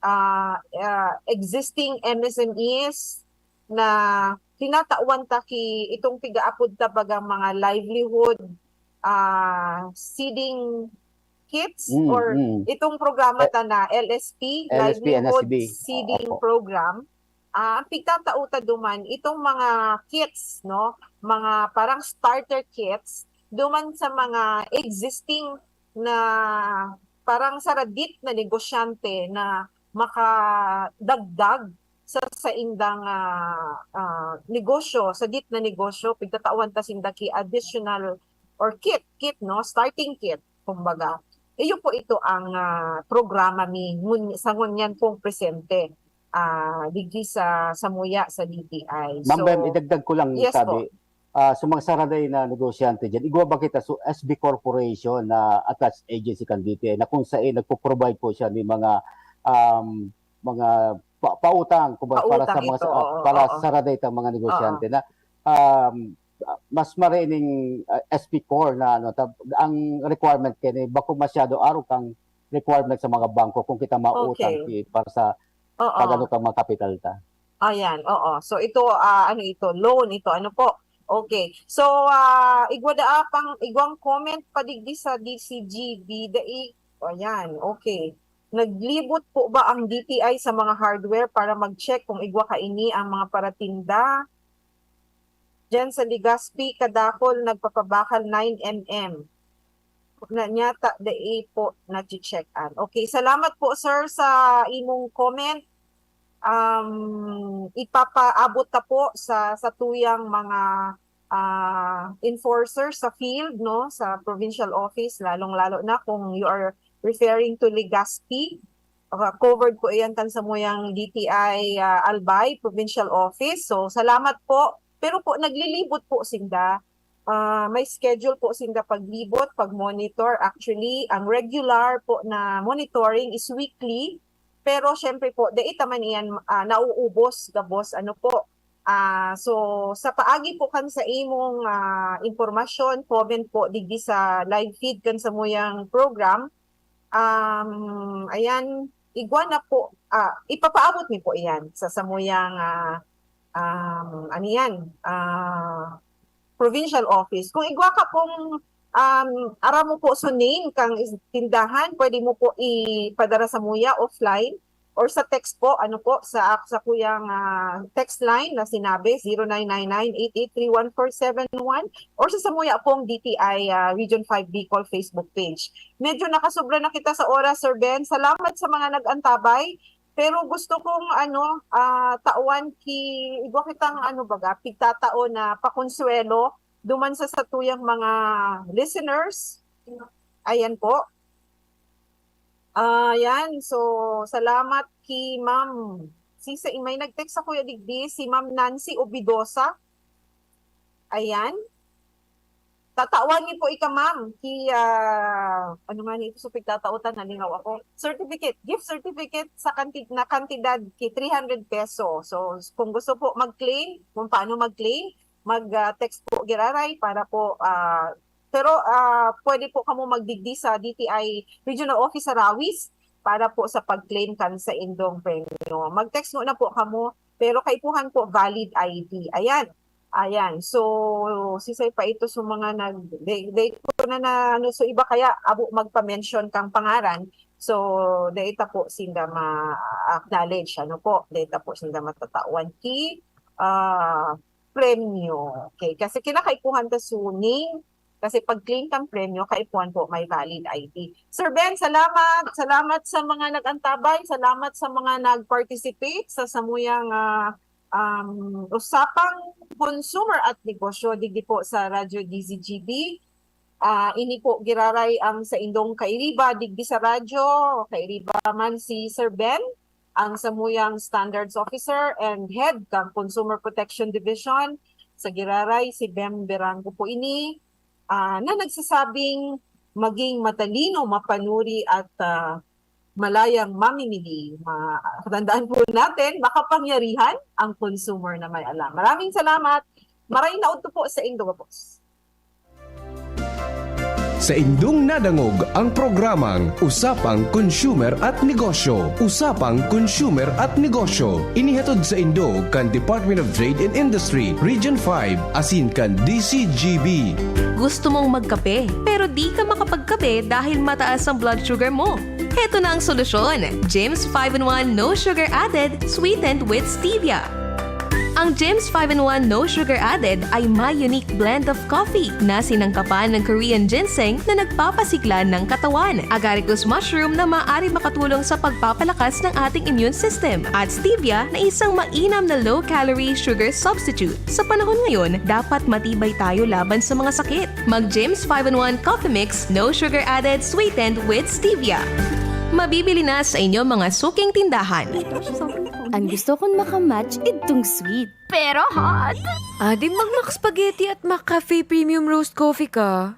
ah, ah, existing M S M Es na tinatawan ta ki itong pigaapod ta bagang mga livelihood, ah, seeding kits Mm, or mm. itong programa Eh, ta na L S P, L S P, Livelihood N S B. Seeding Opo. Program. Ah, ang pigtatao ta duman, itong mga kits, no? Mga parang starter kits, duman sa mga existing na, parang saradit na negosyante na makadagdag sa saindang, ah, ah, negosyo, sadit na negosyo, pigtatawan ta sinda ki additional or kit, kit, no? Starting kit, kumbaga. Iyo po ito ang, ah, programa mi ngun-, sa ngunyan pong presente, ah, digdi sa, samuya sa D T I. Ma'am So, Bem, idagdag ko lang, yes po. Sabi, ah, sa mga saraday na negosyante dyan, igwa ba kita sa S B Corporation na attached agency kan D T I na kung saan nagpo-provide po siya ng mga, um, mga pa-, pautang, kumbaga, para sa Pautang mga ito, sa-, oo, para oo. Saraday tang mga negosyante Oo. Na, um, mas marining, ah, S B Corp na ano, ta-, ang requirement kaya ni bako masyado arog kang requirement sa mga bangko kung kita mautang Okay. ki-, para sa Oo. Pag-ano kang mga kapital ta. Ayan, oo. So ito, ah, ano ito? Loan ito, ano po? Okay. So, ah, igwa daa pang, igwang comment pa digdi sa D C G B, dai, ayan, okay. Naglibot po ba ang D T I sa mga hardware para mag-check kung igwa kaini ang mga paratinda? Diyan sa Legazpi, kadakol nagpapabakal nine M M. Na, nyata, dai po nache-check-an. Okay, salamat po, sir, sa imong comment. Um, ipapaabot ta po sa, sa tuyang mga, ah, enforcers sa field, no, sa provincial office, lalong-lalo na kung you are referring to Legazpi. Ah, covered po iyan kan samuyang D T I, ah, Albay Provincial Office. So, salamat po. Pero po, naglilibot po sinda. Ah, may schedule po sinda paglibot, pag-monitor. Actually, ang regular po na monitoring is weekly. Pero syempre po, dai ta man iyan, ah, nauubos gabos, ano po. Ah, so, sa paagi po kan sa imong, ah, impormasyon, comment po digdi sa live feed kan samuyang program, um, ayan, igwa na po, ah, ipapaabot mi po iyan sa samuyang, ah, um, ano yan, ah, provincial office. Kung igwa ka pong, um, aram mo po so name kang is-, tindahan, pwede mo po ipadara samuya offline or sa text po, ano po, sa, sa kuyang, ah, text line na sinabi, zero nine nine nine eight eight three one four seven one, or sa samuya pong D T I, ah, Region five Bicol Facebook page. Medyo nakasobra na kita sa oras, Sir Ben. Salamat sa mga nag-antabay. Pero gusto kong, ano, ah, tawan ki, igwa kitang, ano baga, pigtatao na pakonsuwelo duman sa satuyang mga listeners. Ayan po. Ayan. So, salamat ki Ma'am. Si, sa, may nag-text sa kuya digdi, si Ma'am Nancy Obidosa. Ayan. Tatawan niyo po ika, ma'am, ki, ah, ano nga ni ito, so pigtatao ta, nalingaw ako. Certificate, gift certificate sa kanti-, na kantidad ki three hundred peso. So, kung gusto po mag-claim, kung paano mag-claim, mag, ah, text po giraray para po, ah, pero, ah, pwede po kamo magdigdi sa D T I Regional Office sa Rawis para po sa pag-claim kan sa indong premyo. Mag-text muna po kamo, pero kaipuhan po valid I D. Ayan. Ayan. So, sisay pa ito sa mga nag-, they, they ko na, na, ano, so iba kaya abo magpa-mention kang pangaran. So, dai ta po sinda ma-acknowledge, ano po, dai ta po sinda matatawan ki, ah, premyo. Okay, kasi kinakaipuhan ta suning, kasi pag-claim kang premyo, kaipuhan po may valid I D. Sir Ben, salamat. Salamat sa mga nag-antabay. Salamat sa mga nag-participate sa samuyang, ah, um, usapang konsumer at negosyo digdi po sa Radyo D Z G B. Ah, ini po giraray ang sa indong kairiba digdi sa radyo. Kairiba man si Sir Ben, ang samuyang Standards Officer and Head kan Consumer Protection Division. Sa giraray, si Bem Berango po ini, ah, na nagsasabing maging matalino, mapanuri at, ah, malayang mamimili. Ma-, tandaan po natin, makapangyarihan ang consumer na may alam. Maraming salamat. Maray na udto po sa indo gabos. Sa indong nadangog ang programang Usapang Consumer at Negosyo. Usapang Consumer at Negosyo. Inihatod sa indo kan Department of Trade and Industry, Region five, asin kan D C G B. Gusto mong magkape, pero di ka makapagkape dahil mataas ang blood sugar mo? Heto na ang solusyon, Jim's five-in-one No Sugar Added, sweetened with stevia. Ang Gems five-in-one No Sugar Added ay may unique blend of coffee na sinangkapan ng Korean ginseng na nagpapasigla ng katawan, agaricus mushroom na maaari makatulong sa pagpapalakas ng ating immune system, at stevia na isang mainam na low-calorie sugar substitute. Sa panahon ngayon, dapat matibay tayo laban sa mga sakit. Mag Gems five-in-one Coffee Mix, No Sugar Added, Sweetened with Stevia. Mabibili na sa inyong mga suking tindahan. Ang gusto kong makamatch, idtong sweet. Pero hot. Adi mag Max Spaghetti at McCafe Premium Roast Coffee ka.